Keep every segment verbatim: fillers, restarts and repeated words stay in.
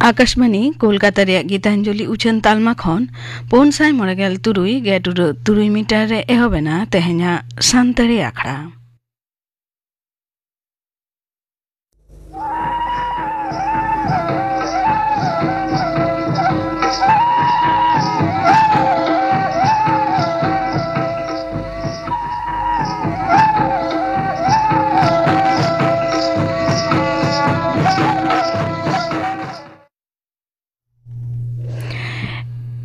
ᱟᱠᱟᱥᱵᱟᱱᱤ ᱠᱳᱞᱠᱟᱛᱟ ᱨᱮᱭᱟᱜ ᱜᱤᱛᱟᱧᱡᱚᱞᱤ ᱩᱪᱷᱟᱹᱱ ᱛᱟᱞᱢᱟ ᱠᱷᱚᱱ ᱯᱩᱱ ᱥᱟᱭ ᱢᱚᱬᱮ ᱜᱮᱞ ᱛᱩᱨᱩᱭ ᱜᱮᱞ ᱴᱩᱰᱟᱹᱜ ᱛᱩᱨᱩᱭ ᱢᱤᱴᱟᱨ ᱨᱮ ᱮᱦᱚᱵ ᱮᱱᱟ ᱛᱮᱦᱮᱧᱟᱜ ᱥᱟᱱᱛᱟᱲᱤ ᱟᱠᱷᱲᱟ᱾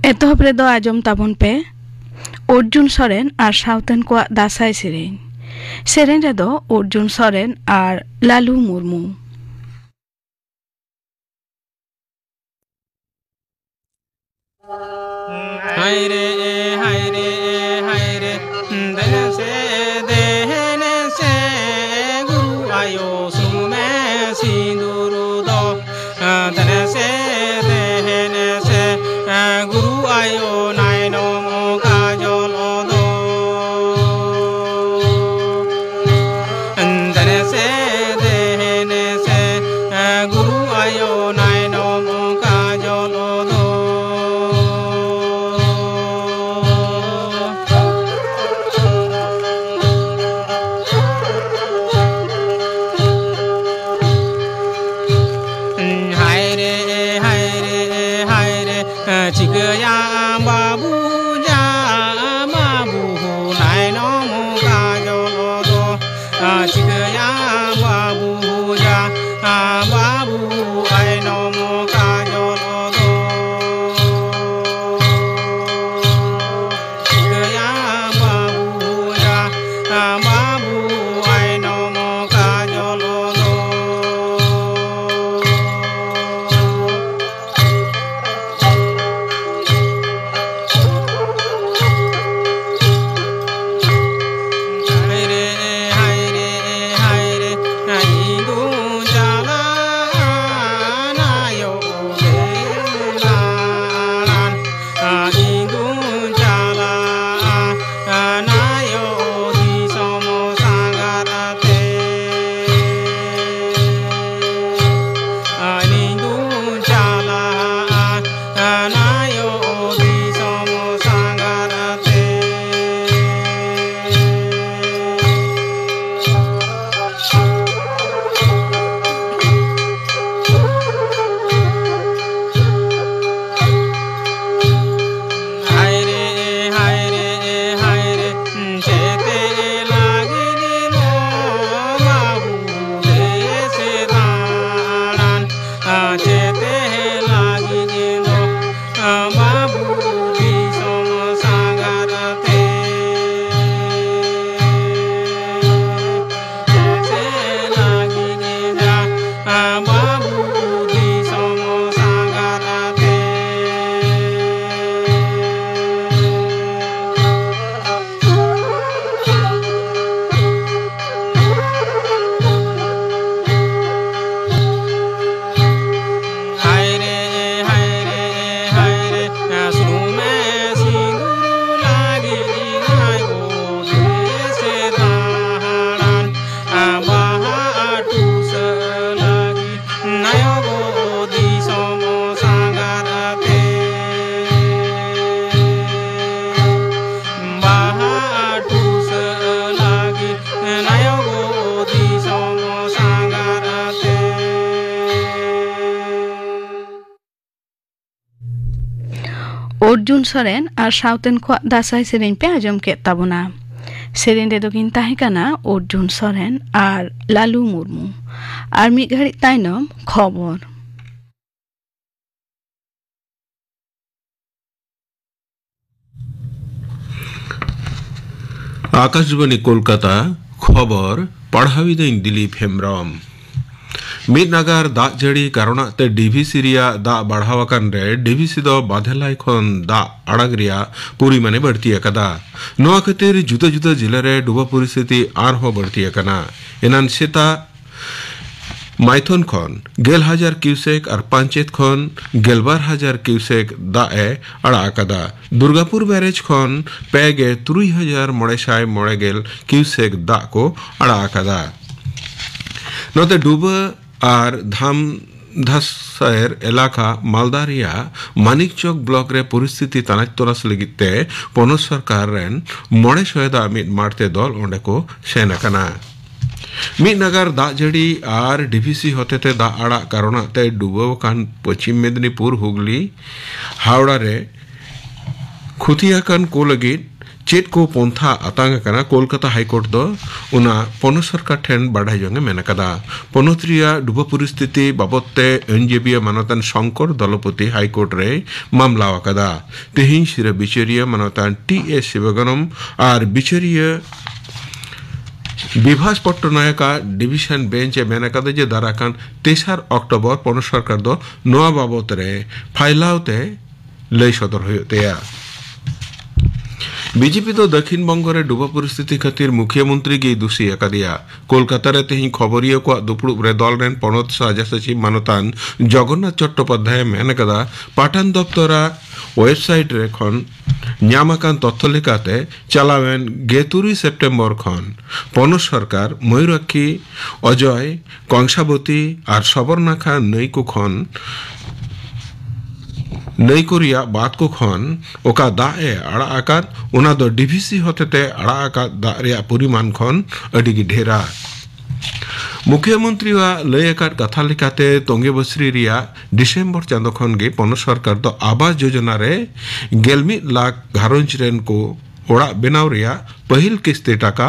ᱮᱛᱚᱦᱚᱵ ᱨᱮᱫᱚ ᱟᱸᱡᱚᱢ ᱛᱟᱵᱚᱱ ᱯᱮ ᱚᱨᱡᱩᱱ ᱥᱚᱨᱮᱱ ᱟᱨ ᱥᱟᱶᱛᱮᱱ ᱠᱚᱣᱟᱜ ᱫᱟᱸᱥᱟᱭ ᱥᱮᱨᱮᱧ᱾ ᱥᱮᱨᱮᱧ ᱨᱮᱫᱚ ᱚᱨᱡᱩᱱ ᱥᱚᱨᱮᱱ ᱟᱨ ᱞᱟᱞᱩ ᱢᱩᱨᱢᱩ᱾ ᱦᱟᱭ ᱨᱮ, ᱦᱟᱭ ᱨᱮ, ᱦᱟᱭ ᱨᱮ, ᱫᱮᱱ ᱥᱮ, ᱫᱮᱱ ᱥᱮ, ᱜᱩᱨᱩ ᱟᱭᱳ ᱥᱩᱢᱮ ᱥᱤᱸᱫᱩᱨ ᱫᱚ᱾ ᱫᱮᱱ ᱥᱮ, ᱫᱮᱱ ᱥᱮ, ᱜᱩᱨᱩ ᱟᱭᱳ ᱱᱟᱭᱱᱚᱢ ᱠᱟᱡᱚᱞ ᱫᱚ᱾ ᱫᱮᱱ ᱥᱮ, ᱫᱮᱱ ᱥᱮ, ᱜᱩᱨᱩ ᱟᱭᱳ ᱱᱟᱭᱱᱚᱢ ᱠᱟᱡᱚᱞ ᱫᱚ᱾ ᱦᱟᱭ ᱨᱮ, ᱦᱟᱭ ᱨᱮ, ᱦᱟᱭ ᱨᱮ, ᱪᱤᱠᱟᱹᱭᱟᱢ ᱵᱟᱹᱵᱩ ᱡᱟ, ᱵᱟᱹᱵᱩ ᱱᱟᱭᱱᱚᱢ ᱠᱟᱡᱚᱞ ᱫᱚ᱾ ᱪᱤᱠᱟᱹᱭᱟᱢ ᱵᱟᱹᱵᱩ ᱡᱟ, ᱵᱟᱹᱵᱩ ᱟᱭᱱᱚᱢ ᱠᱟᱡᱚᱞ ᱫᱚ᱾ ᱪᱤᱠᱟᱹᱭᱟᱢ ᱵᱟᱹᱵᱩ ᱡᱟ, ᱵᱟᱹᱵᱩ ᱟᱭᱱᱚᱢ ᱠᱟᱡᱚᱞ ᱫᱚ᱾ ᱦᱟᱭ ᱨᱮ, ᱦᱟᱭ ᱨᱮ, ᱦᱟᱭ ᱚᱨᱡᱩᱱ ᱥᱚᱨᱮᱱ ᱟᱨ ᱥᱟᱶᱛᱮᱱ ᱠᱚᱣᱟᱜ ᱫᱟᱸᱥᱟᱭ ᱥᱮᱨᱮᱧ ᱯᱮ ᱟᱸᱡᱚᱢ ᱠᱮᱫ ᱛᱟᱵᱚᱱᱟ᱾ ᱥᱮᱨᱮᱧ ᱨᱮᱫᱚ ᱠᱤᱱ ᱛᱟᱦᱮᱸ ᱠᱟᱱᱟ ᱚᱨᱡᱩᱱ ᱥᱚᱨᱮᱱ ᱟᱨ ᱞᱟᱞᱩ ᱢᱩᱨᱢᱩ᱾ ᱟᱨ ᱢᱤᱫ ᱜᱷᱟᱹᱲᱤᱡ ᱛᱟᱭᱱᱚᱢ ᱠᱷᱚᱵᱚᱨ᱾ ᱟᱠᱟᱥᱵᱟᱱᱤ ᱠᱳᱞᱠᱟᱛᱟ, ᱠᱷᱚᱵᱚᱨ ᱯᱟᱲᱦᱟᱣᱤᱫᱟᱹᱧ ᱫᱤᱞᱤᱯ ᱦᱮᱢᱵᱨᱚᱢ᱾ ᱢᱤᱫ ᱱᱟᱜᱟᱨ ᱫᱟᱜ ᱡᱟᱹᱲᱤ ᱠᱟᱨᱚᱱᱟᱜ ᱛᱮ ᱰᱤ ᱵᱷᱤ ᱥᱤ ᱨᱮᱭᱟᱜ ᱫᱟᱜ ᱵᱟᱲᱦᱟᱣ ᱟᱠᱟᱱ ᱨᱮ ᱰᱤ ᱵᱷᱤ ᱥᱤ ᱫᱚ ᱵᱟᱫᱷᱮᱞᱟᱭ ᱠᱷᱚᱱ ᱫᱟᱜ ᱟᱲᱟᱜ ᱨᱮᱭᱟᱜ ᱯᱚᱨᱤᱢᱟᱱᱮ ᱵᱟᱹᱲᱛᱤ ᱟᱠᱟᱫᱟ᱾ ᱱᱚᱣᱟ ᱠᱷᱟᱹᱛᱤᱨ ᱡᱩᱫᱟᱹ ᱡᱩᱫᱟᱹ ᱡᱤᱞᱟᱹ ᱨᱮ ᱰᱩᱵᱟᱹ ᱯᱚᱨᱤᱥᱛᱷᱤᱛᱤ ᱟᱨᱦᱚᱸ ᱵᱟᱹᱲᱛᱤ ᱟᱠᱟᱱᱟ᱾ ᱮᱱᱟᱱ ᱥᱮᱛᱟᱜ ᱢᱟᱭᱛᱷᱚᱱ ᱠᱷᱚᱱ ᱜᱮᱞ ᱦᱟᱡᱟᱨ ᱠᱤᱭᱩᱥᱮᱠ ᱟᱨ ᱯᱟᱧᱪᱮᱛ ᱠᱷᱚᱱ ᱜᱮᱞᱵᱟᱨ ᱦᱟᱡᱟᱨ ᱠᱤᱭᱩᱥᱮᱠ ᱫᱟᱜ ᱮ ᱟᱲᱟᱜ ᱟᱠᱟᱫᱟ᱾ ᱫᱩᱨᱜᱟᱯᱩᱨ ᱵᱮᱨᱮᱡᱽ ᱠᱷᱚᱱ ᱯᱮ ᱜᱮ ᱛᱩᱨᱩᱭ ᱦᱟᱡᱟᱨ ᱢᱚᱬᱮ ᱥᱟᱭ ᱢᱚᱬᱮ ᱜᱮᱞ ᱠᱤᱭᱩᱥᱮᱠ ᱫᱟᱜ ᱠᱚ ᱟᱲᱟᱜ ᱟᱠᱟᱫᱟ᱾ ᱱᱚᱛᱮ ᱰᱩᱵᱟᱹ ᱟᱨ ᱫᱷᱟᱢ ᱫᱷᱟᱥᱮᱨ ᱮᱞᱟᱠᱟ ᱢᱟᱞᱫᱟ ᱨᱮᱭᱟᱜ ᱢᱟᱱᱤᱠ ᱪᱚᱠ ᱵᱞᱚᱠ ᱨᱮ ᱯᱚᱨᱤᱥᱛᱷᱤᱛᱤ ᱛᱟᱱᱟᱪ ᱛᱚᱞᱟᱥ ᱞᱟᱹᱜᱤᱫ ᱛᱮ ᱯᱚᱱᱚᱛ ᱥᱚᱨᱠᱟᱨ ᱨᱮᱱ ᱢᱚᱬᱮ ᱥᱚᱭ ᱫᱟᱜ ᱢᱤᱫ ᱢᱟᱴ ᱛᱮ ᱫᱚᱞ ᱚᱸᱰᱮ ᱠᱚ ᱥᱮᱱ ᱟᱠᱟᱱᱟ᱾ ᱢᱤᱫ ᱱᱟᱜᱟᱨ ᱫᱟᱜ ᱡᱟᱹᱲᱤ ᱟᱨ ᱰᱤ ᱵᱷᱤ ᱥᱤ ᱦᱚᱛᱮᱛᱮ ᱫᱟᱜ ᱟᱲᱟᱜ ᱠᱟᱨᱚᱱᱟᱜ ᱛᱮ ᱰᱩᱵᱟᱹᱣ ᱟᱠᱟᱱ ᱯᱚᱪᱷᱤᱢ ᱢᱮᱫᱽᱱᱤᱯᱩᱨ, ᱦᱩᱜᱽᱞᱤ, ᱦᱟᱣᱲᱟ ᱨᱮ ᱠᱷᱚᱛᱤ ᱟᱠᱟᱱ ᱠᱚ ᱞᱟᱹᱜᱤᱫ ᱪᱮᱫ ᱠᱚ ᱯᱚᱱᱛᱷᱟ ᱟᱛᱟᱝ ᱟᱠᱟᱱᱟ, ᱠᱳᱞᱠᱟᱛᱟ ᱦᱟᱭ ᱠᱳᱨᱴ ᱫᱚ ᱚᱱᱟ ᱯᱚᱱᱚᱛ ᱥᱚᱨᱠᱟᱨ ᱴᱷᱮᱱ ᱵᱟᱰᱟᱭ ᱡᱚᱝ ᱮ ᱢᱮᱱ ᱟᱠᱟᱫᱟ᱾ ᱯᱚᱱᱚᱛ ᱨᱮᱭᱟᱜ ᱰᱩᱵᱟᱹ ᱯᱚᱨᱤᱥᱛᱷᱤᱛᱤ ᱵᱟᱵᱚᱫ ᱛᱮ ᱟᱹᱱᱡᱤᱵᱤᱭᱟᱹ ᱢᱟᱱᱚᱛᱟᱱ ᱥᱚᱝᱠᱚᱨ ᱫᱚᱞᱚᱯᱚᱛᱤ ᱦᱟᱭ ᱠᱳᱨᱴ ᱨᱮᱭ ᱢᱟᱢᱞᱟ ᱟᱠᱟᱫᱟ᱾ ᱛᱮᱦᱮᱧ ᱥᱤᱨᱟᱹ ᱵᱤᱪᱟᱹᱨᱤᱭᱟᱹ ᱢᱟᱱᱚᱛᱟᱱ ᱴᱤ ᱮ ᱥᱤᱵᱟᱜᱚᱱᱚᱢ ᱟᱨ ᱵᱤᱪᱟᱹᱨᱤᱭᱟᱹ ᱵᱤᱵᱷᱟᱥ ᱯᱚᱴᱴᱚᱱᱟᱭᱚᱠ ᱟᱜ ᱰᱤᱵᱷᱤᱥᱚᱱ ᱵᱮᱧᱪ ᱮ ᱢᱮᱱ ᱟᱠᱟᱫᱟ ᱡᱮ ᱫᱟᱨᱟᱭ ᱠᱟᱱ ᱛᱮᱥᱟᱨ ᱚᱠᱴᱳᱵᱚᱨ ᱯᱚᱱᱚᱛ ᱥᱚᱨᱠᱟᱨ ᱫᱚ ᱱᱚᱣᱟ ᱵᱟᱵᱚᱛ ᱨᱮ ᱯᱷᱟᱭᱞᱟᱣ ᱛᱮ ᱞᱟᱹᱭ ᱥᱚᱫᱚᱨ ᱦᱩᱭᱩᱜ ᱛᱟᱭᱟ᱾ ᱵᱤ ᱡᱮ ᱯᱤ ᱫᱚ ᱫᱟᱹᱠᱷᱤᱱ ᱵᱚᱝᱜᱚ ᱨᱮ ᱰᱩᱵᱟᱹ ᱯᱚᱨᱤᱥᱛᱷᱤᱛᱤ ᱠᱷᱟᱹᱛᱤᱨ ᱢᱩᱠᱷᱭᱟᱹ ᱢᱚᱱᱛᱨᱤ ᱜᱮᱭ ᱫᱩᱥᱤ ᱟᱠᱟᱫᱮᱭᱟ᱾ ᱠᱳᱞᱠᱟᱛᱟ ᱨᱮ ᱛᱮᱦᱮᱧ ᱠᱷᱚᱵᱚᱨᱤᱭᱟᱹ ᱠᱚᱣᱟᱜ ᱫᱩᱯᱲᱩᱵ ᱨᱮ ᱫᱚᱞ ᱨᱮᱱ ᱯᱚᱱᱚᱛ ᱥᱟᱡᱟ ᱥᱟᱹᱪᱷᱤ ᱢᱟᱱᱚᱛᱟᱱ ᱡᱚᱜᱚᱱᱱᱟᱛᱷ ᱪᱚᱴᱴᱳᱯᱟᱫᱽᱫᱷᱟᱭ ᱢᱮᱱ ᱟᱠᱟᱫᱟ, ᱯᱟᱴᱷᱟᱱ ᱫᱚᱯᱛᱚᱨᱟᱜ ᱣᱮᱵᱥᱟᱭᱤᱴ ᱨᱮ ᱠᱷᱚᱱ ᱧᱟᱢ ᱟᱠᱟᱱ ᱛᱚᱛᱛᱷᱚ ᱞᱮᱠᱟᱛᱮ ᱪᱟᱞᱟᱣᱮᱱ ᱜᱮᱞ ᱛᱩᱨᱩᱭ ᱥᱮᱯᱴᱮᱢᱵᱚᱨ ᱠᱷᱚᱱ ᱯᱚᱱᱚᱛ ᱥᱚᱨᱠᱟᱨ ᱢᱚᱭᱩᱨᱟᱠᱠᱷᱤ, ᱚᱡᱚᱭ, ᱠᱚᱝᱥᱟᱵᱚᱛᱤ ᱟᱨ ᱥᱚᱵᱚᱨᱱᱟᱠᱷᱟ ᱱᱟᱹᱭ ᱠᱚ ᱠᱷᱚᱱ, ᱱᱟᱹᱭ ᱠᱚ ᱨᱮᱭᱟᱜ ᱵᱟᱸᱫᱽ ᱠᱚ ᱠᱷᱚᱱ ᱚᱠᱟ ᱫᱟᱜ ᱮ ᱟᱲᱟᱜ ᱟᱠᱟᱫ, ᱚᱱᱟ ᱫᱚ ᱰᱤ ᱵᱷᱤ ᱥᱤ ᱦᱚᱛᱮᱛᱮ ᱟᱲᱟᱜ ᱟᱠᱟᱫ ᱫᱟᱜ ᱨᱮᱭᱟᱜ ᱯᱚᱨᱤᱢᱟᱱ ᱠᱷᱚᱱ ᱟᱹᱰᱤ ᱜᱮ ᱰᱷᱮᱨᱟ᱾ ᱢᱩᱠᱷᱭᱟᱹ ᱢᱚᱱᱛᱨᱤᱣᱟᱜ ᱞᱟᱹᱭ ᱟᱠᱟᱫ ᱠᱟᱛᱷᱟ ᱞᱮᱠᱟᱛᱮ, ᱛᱚᱸᱜᱮ ᱵᱟᱹᱥᱨᱤ ᱨᱮᱭᱟᱜ ᱰᱤᱥᱮᱢᱵᱚᱨ ᱪᱟᱸᱫᱚ ᱠᱷᱚᱱ ᱜᱮ ᱯᱚᱱᱚᱛ ᱥᱚᱨᱠᱟᱨ ᱫᱚ ᱟᱵᱟᱥ ᱡᱳᱡᱚᱱᱟ ᱨᱮ ᱜᱮᱞ ᱢᱤᱫ ᱞᱟᱠᱷ ᱜᱷᱟᱨᱚᱸᱡᱽ ᱨᱮᱱ ᱠᱚ ᱚᱲᱟᱜ ᱵᱮᱱᱟᱣ ᱨᱮᱭᱟᱜ ᱯᱟᱹᱦᱤᱞ ᱠᱤᱥᱛᱤ ᱴᱟᱠᱟ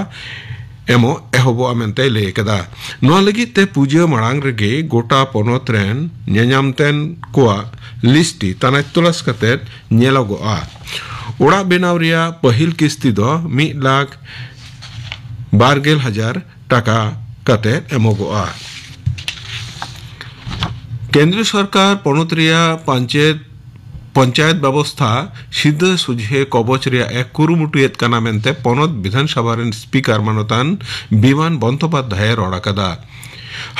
ᱮᱢᱚᱜ ᱮᱦᱚᱵᱚᱜᱼᱟ ᱢᱮᱱᱛᱮᱭ ᱞᱟᱹᱭ ᱟᱠᱟᱫᱟ᱾ ᱱᱚᱣᱟ ᱞᱟᱹᱜᱤᱫ ᱛᱮ ᱯᱩᱡᱟᱹ ᱢᱟᱲᱟᱝ ᱨᱮᱜᱮ ᱜᱚᱴᱟ ᱯᱚᱱᱚᱛ ᱨᱮᱱ ᱧᱮᱧᱟᱢᱛᱮᱱ ᱠᱚᱣᱟᱜ ᱞᱤᱥᱴᱤ ᱛᱟᱱᱟᱪ ᱛᱚᱞᱟᱥ ᱠᱟᱛᱮ ᱧᱮᱞᱚᱜᱚᱜᱼᱟ᱾ ᱚᱲᱟᱜ ᱵᱮᱱᱟᱣ ᱨᱮᱭᱟᱜ ᱯᱟᱹᱦᱤᱞ ᱠᱤᱥᱛᱤ ᱫᱚ ᱢᱤᱫ ᱞᱟᱠᱷ ᱵᱟᱨ ᱜᱮᱞ ᱦᱟᱡᱟᱨ ᱴᱟᱠᱟ ᱠᱟᱛᱮ ᱮᱢᱚᱜᱚᱜᱼᱟ᱾ ᱠᱮᱱᱫᱨᱤᱭᱚ ᱥᱚᱨᱠᱟᱨ ᱯᱚᱱᱚᱛ ᱨᱮᱭᱟᱜ ᱯᱟᱧᱪᱟᱭᱮᱛ ᱯᱚᱧᱪᱟᱭᱮᱛ ᱵᱮᱵᱚᱥᱛᱷᱟ ᱥᱤᱫᱷᱟᱹ ᱥᱚᱡᱷᱮ ᱠᱚᱵᱚᱪ ᱨᱮᱭᱟᱜ ᱮ ᱠᱩᱨᱩᱢᱩᱴᱩᱭᱮᱫ ᱠᱟᱱᱟ ᱢᱮᱱᱛᱮ ᱯᱚᱱᱚᱛ ᱵᱤᱫᱷᱟᱱ ᱥᱚᱵᱷᱟ ᱨᱮᱱ ᱥᱯᱤᱠᱟᱨ ᱢᱟᱱᱚᱛᱟᱱ ᱵᱤᱢᱟᱱ ᱵᱚᱱᱫᱳᱯᱟᱫᱽᱫᱷᱟᱭ ᱨᱚᱲ ᱟᱠᱟᱫᱟ᱾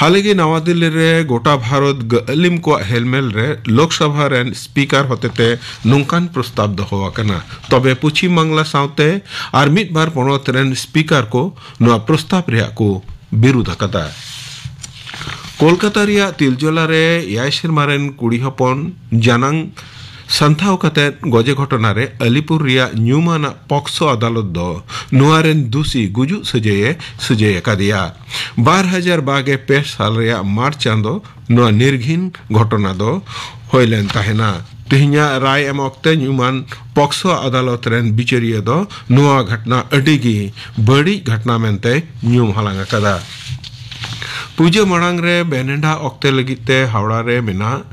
ᱦᱟᱞᱮ ᱜᱮ ᱱᱟᱣᱟ ᱫᱤᱞᱞᱤ ᱨᱮ ᱜᱚᱴᱟ ᱵᱷᱟᱨᱚᱛ ᱜᱟᱹᱞᱤᱢ ᱠᱚᱣᱟᱜ ᱦᱮᱞᱢᱮᱞ ᱨᱮ ᱞᱳᱠᱥᱚᱵᱷᱟ ᱨᱮᱱ ᱥᱯᱤᱠᱟᱨ ᱦᱚᱛᱮᱛᱮ ᱱᱚᱝᱠᱟᱱ ᱯᱨᱚᱥᱛᱟᱵ ᱫᱚᱦᱚ ᱟᱠᱟᱱᱟ᱾ ᱛᱚᱵᱮ ᱯᱚᱪᱷᱤᱢ ᱵᱟᱝᱞᱟ ᱥᱟᱶᱛᱮ ᱟᱨ ᱢᱤᱫ ᱵᱟᱨ ᱯᱚᱱᱚᱛ ᱨᱮᱱ ᱥᱯᱤᱠᱟᱨ ᱠᱚ ᱱᱚᱣᱟ ᱯᱨᱚᱥᱛᱟᱵ ᱨᱮᱭᱟᱜ ᱠᱚ ᱵᱤᱨᱩᱫᱷ ᱟᱠᱟᱫᱟ᱾ ᱠᱳᱞᱠᱟᱛᱟ ᱨᱮᱭᱟᱜ ᱛᱤᱞᱡᱚᱞᱟ ᱨᱮ ᱮᱭᱟᱭ ᱥᱮᱨᱢᱟ ᱨᱮᱱ ᱠᱩᱲᱤ ᱦᱚᱯᱚᱱ ᱡᱟᱱᱟᱝ ᱥᱟᱱᱛᱷᱟᱣ ᱠᱟᱛᱮ ᱜᱚᱡᱮ ᱜᱷᱚᱴᱚᱱᱟ ᱨᱮ ᱟᱞᱤᱯᱩᱨ ᱨᱮᱭᱟᱜ ᱧᱩᱢᱟᱱᱟᱜ ᱯᱚᱠᱥᱚ ᱟᱫᱟᱞᱚᱛ ᱫᱚ ᱱᱚᱣᱟ ᱨᱮᱱ ᱫᱩᱥᱤ ᱜᱩᱡᱩᱜ ᱥᱟᱹᱡᱟᱹᱭᱮ ᱥᱟᱹᱡᱟᱹᱭ ᱟᱠᱟᱫᱮᱭᱟ᱾ ᱵᱟᱨ ᱦᱟᱡᱟᱨ ᱵᱟᱜᱮ ᱯᱮ ᱥᱟᱞ ᱨᱮᱭᱟᱜ ᱢᱟᱨᱪ ᱪᱟᱸᱫᱚ ᱱᱚᱣᱟ ᱱᱤᱨᱜᱷᱤᱱ ᱜᱷᱚᱴᱚᱱᱟ ᱫᱚ ᱦᱩᱭ ᱞᱮᱱ ᱛᱟᱦᱮᱱᱟ᱾ ᱛᱮᱦᱮᱧᱟᱜ ᱨᱟᱭ ᱮᱢ ᱚᱠᱛᱮ ᱧᱩᱢᱟᱱ ᱯᱚᱠᱥᱚ ᱟᱫᱟᱞᱚᱛ ᱨᱮᱱ ᱵᱤᱪᱟᱹᱨᱤᱭᱟᱹ ᱫᱚ ᱱᱚᱣᱟ ᱜᱷᱚᱴᱚᱱᱟ ᱟᱹᱰᱤ ᱜᱮ ᱵᱟᱹᱲᱤᱡ ᱜᱷᱚᱴᱚᱱᱟ ᱢᱮᱱᱛᱮ ᱧᱩᱢ ᱦᱟᱞᱟᱝ ᱟᱠᱟᱫᱟ᱾ ᱯᱩᱡᱟᱹ ᱢᱟᱲᱟᱝ ᱨᱮ ᱵᱮᱱᱮᱰᱟ ᱚᱠᱛᱮ ᱞᱟᱹᱜᱤᱫ ᱛᱮ ᱦᱟᱣᱲᱟ ᱨᱮ ᱢᱮᱱᱟᱜ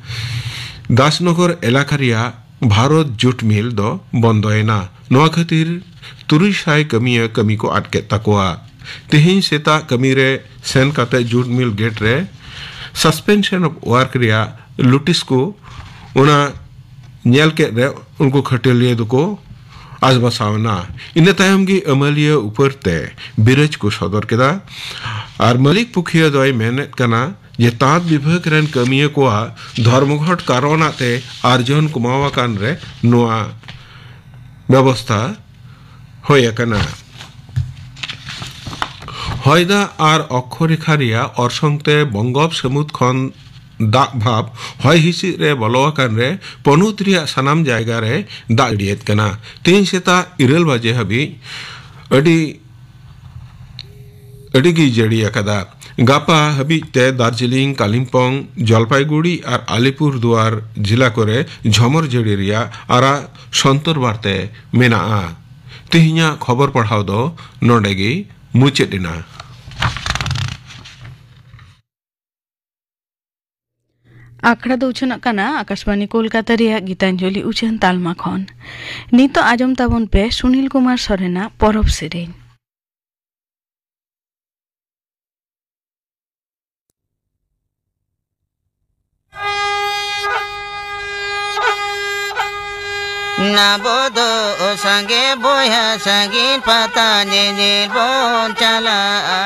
ᱫᱟᱥᱱᱚᱜᱚᱨ ᱮᱞᱟᱠᱟ ᱨᱮᱭᱟᱜ ᱵᱷᱟᱨᱚᱛ ᱡᱩᱴ ᱢᱤᱞ ᱫᱚ ᱵᱚᱱᱫᱚᱭᱮᱱᱟ᱾ ᱱᱚᱣᱟ ᱠᱷᱟᱹᱛᱤᱨ ᱛᱩᱨᱩᱭ ᱥᱟᱭ ᱠᱟᱹᱢᱤᱭᱟᱹ ᱠᱟᱹᱢᱤ ᱠᱚ ᱟᱫ ᱠᱮᱫ ᱛᱟᱠᱚᱣᱟ᱾ ᱛᱮᱦᱮᱧ ᱥᱮᱛᱟᱜ ᱠᱟᱹᱢᱤ ᱨᱮ ᱥᱮᱱ ᱠᱟᱛᱮ ᱡᱩᱴ ᱢᱤᱞ ᱜᱮᱴ ᱨᱮ suspension of work ᱨᱮᱭᱟᱜ ᱱᱳᱴᱤᱥ ᱠᱚ ᱚᱱᱟ ᱧᱮᱞ ᱠᱮᱫ ᱨᱮ ᱩᱱᱠᱩ ᱠᱷᱟᱹᱴᱟᱹᱞᱤᱭᱟᱹ ᱫᱚᱠᱚ ᱟᱥᱵᱟᱥᱟᱣ ᱮᱱᱟ᱾ ᱤᱱᱟᱹ ᱛᱟᱭᱚᱢ ᱜᱮ ᱟᱹᱢᱟᱹᱞᱤᱭᱟᱹ ᱩᱯᱟᱹᱨ ᱛᱮ ᱵᱤᱨᱟᱹᱡᱽ ᱠᱚ ᱥᱚᱫᱚᱨ ᱠᱮᱫᱟ᱾ ᱟᱨ ᱢᱟᱹᱞᱤᱠ ᱯᱩᱠᱷᱤᱭᱟᱹ ᱫᱚᱭ ᱢᱮᱱᱮᱫ ᱠᱟᱱᱟ ᱡᱮ ᱛᱟᱸᱛ ᱵᱤᱵᱷᱟᱜᱽ ᱨᱮᱱ ᱠᱟᱹᱢᱤᱭᱟᱹ ᱠᱚᱣᱟᱜ ᱫᱷᱚᱨᱢᱚᱜᱷᱚᱴ ᱠᱟᱨᱚᱱᱟᱜ ᱛᱮ ᱟᱨᱡᱚᱱ ᱠᱚᱢᱟᱣ ᱟᱠᱟᱱ ᱨᱮ ᱱᱚᱣᱟ ᱵᱮᱵᱚᱥᱛᱷᱟ ᱦᱩᱭ ᱟᱠᱟᱱᱟ᱾ ᱦᱚᱭ ᱫᱟᱜ ᱟᱨ ᱚᱠᱠᱷᱚ ᱨᱮᱠᱷᱟ ᱨᱮᱭᱟᱜ ᱚᱨᱥᱚᱝ ᱛᱮ ᱵᱚᱝᱜᱳᱯ ᱥᱟᱹᱢᱩᱫ ᱠᱷᱚᱱ ᱫᱟᱜ ᱵᱷᱟᱵᱽ ᱦᱚᱭ ᱦᱤᱸᱥᱤᱫ ᱨᱮ ᱵᱚᱞᱚ ᱟᱠᱟᱱ ᱨᱮ ᱯᱚᱱᱚᱛ ᱨᱮᱭᱟᱜ ᱥᱟᱱᱟᱢ ᱡᱟᱭᱜᱟ ᱨᱮ ᱫᱟᱜ ᱡᱟᱹᱲᱤᱭᱮᱫ ᱠᱟᱱᱟ᱾ ᱛᱮᱦᱮᱧ ᱥᱮᱛᱟᱜ ᱤᱨᱟᱹᱞ ᱵᱟᱡᱮ ᱦᱟᱹᱵᱤᱡ ᱟᱹᱰᱤ ᱟᱹᱰᱤ ᱜᱮᱭ ᱡᱟᱹᱲᱤ ᱟᱠᱟᱫᱟ᱾ ᱜᱟᱯᱟ ᱦᱟᱹᱵᱤᱡ ᱛᱮ ᱫᱟᱨᱡᱤᱞᱤᱝ, ᱠᱟᱞᱤᱢᱯᱚᱝ, ᱡᱚᱞᱯᱟᱭᱜᱩᱲᱤ ᱟᱨ ᱟᱞᱤᱯᱩᱨ ᱫᱩᱣᱟᱨ ᱡᱤᱞᱟ ᱠᱚᱨᱮ ᱡᱷᱚᱢᱚᱨ ᱡᱟᱹᱲᱤ ᱨᱮᱭᱟᱜ ᱟᱨᱟᱜ ᱥᱚᱱᱛᱚᱨ ᱵᱟᱨᱛᱮ ᱢᱮᱱᱟᱜᱼᱟ᱾ ᱛᱮᱦᱮᱧᱟᱜ ᱠᱷᱚᱵᱚᱨ ᱯᱟᱲᱦᱟᱣ ᱫᱚ ᱱᱚᱰᱮ ᱜᱮ ᱢᱩᱪᱟᱹᱫ ᱮᱱᱟ᱾ ᱟᱠᱷᱲᱟ ᱫᱚ ᱩᱪᱷᱟᱹᱱᱚᱜ ᱠᱟᱱᱟ ᱟᱠᱟᱥᱵᱟᱱᱤ ᱠᱳᱞᱠᱟᱛᱟ ᱨᱮᱭᱟᱜ ᱜᱤᱛᱟᱧᱡᱚᱞᱤ ᱩᱪᱷᱟᱹᱱ ᱛᱟᱞᱢᱟ ᱠᱷᱚᱱ᱾ ᱱᱤᱛᱚᱜ ᱟᱸᱡᱚᱢ ᱛᱟᱵᱚᱱ ᱯᱮ ᱥᱩᱱᱤᱞ ᱠᱩᱢᱟᱨ ᱥᱚᱨᱮᱱᱟᱜ ᱯᱚᱨᱚᱵᱽ ᱥᱮᱨᱮᱧ᱾ ᱱᱟᱵᱚ ᱫᱚ ᱥᱟᱸᱜᱮ ᱵᱚᱭᱦᱟ ᱥᱟᱺᱜᱤᱧ ᱯᱟᱛᱟ ᱧᱮᱧᱮᱞ ᱵᱚᱱ ᱪᱟᱞᱟᱜᱼᱟ,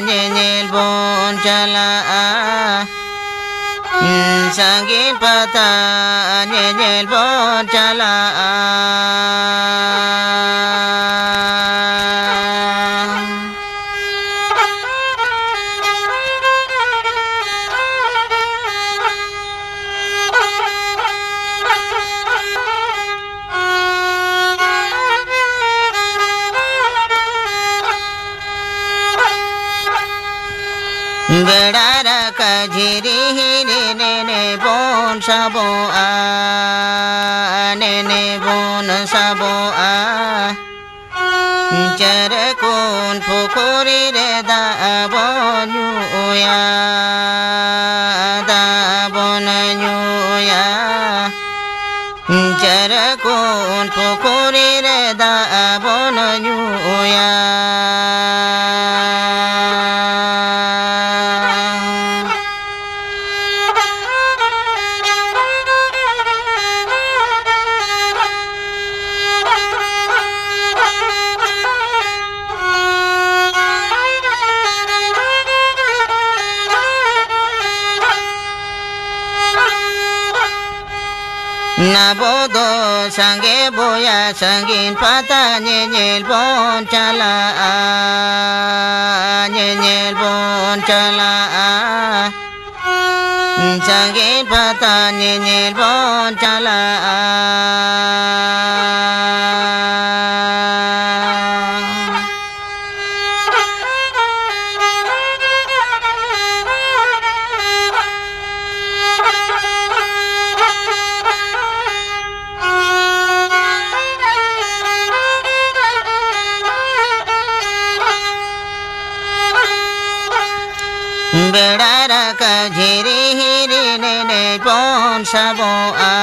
ᱧᱮᱧᱮᱞ ᱵᱚᱱ ᱪᱟᱞᱟᱜᱼᱟ᱾ ᱥᱟᱺᱜᱤᱧ ᱯᱟᱛᱟ ᱧᱮᱧᱮᱞ ᱵᱚᱱ ᱪᱟᱞᱟᱜᱼᱟ᱾ ᱵᱮᱲᱟ ᱨᱟᱠᱟᱵ ᱡᱷᱤᱨᱤ ᱦᱤᱨᱤ ᱱᱮᱱᱮ ᱵᱚᱱ ᱥᱟᱵᱚᱜᱼᱟ, ᱱᱮᱱᱮ ᱵᱚᱱ ᱥᱟᱵᱚᱜᱼᱟ᱾ ᱪᱟᱨᱠᱚᱱ ᱯᱩᱠᱷᱩᱨᱤ ᱨᱮ ᱫᱟᱜ ᱵᱚᱱ ᱧᱩᱭᱟ, ᱫᱟᱜ ᱵᱚᱱ ᱧᱩᱭᱟ᱾ ᱪᱟᱨᱠᱚᱱ ᱯᱩᱠᱷᱩᱨᱤ ᱨᱮ ᱫᱟᱜ ᱵᱚᱱ ᱧᱩᱭᱟ᱾ ᱱᱟᱵᱚ ᱫᱚ ᱥᱟᱸᱜᱮ ᱵᱚᱭᱟ ᱥᱟᱺᱜᱤᱧ ᱯᱟᱛᱟ ᱧᱮᱧᱮᱞ ᱵᱚᱱ ᱪᱟᱞᱟᱜᱼᱟ, ᱧᱮᱧᱮᱞ ᱵᱚᱱ ᱪᱟᱞᱟᱜᱼᱟ᱾ ᱥᱟᱺᱜᱤᱧ ᱯᱟᱛᱟ ᱧᱮᱧᱮᱞ ᱵᱚᱱ ᱪᱟᱞᱟᱜᱼᱟ᱾ ᱵᱮᱲᱟ ᱨᱟᱠᱟᱵ ᱡᱷᱤᱨᱤ ᱦᱤᱨᱤ ᱱᱮᱱᱮ ᱵᱚᱱ ᱥᱟᱵᱚᱜᱼᱟ,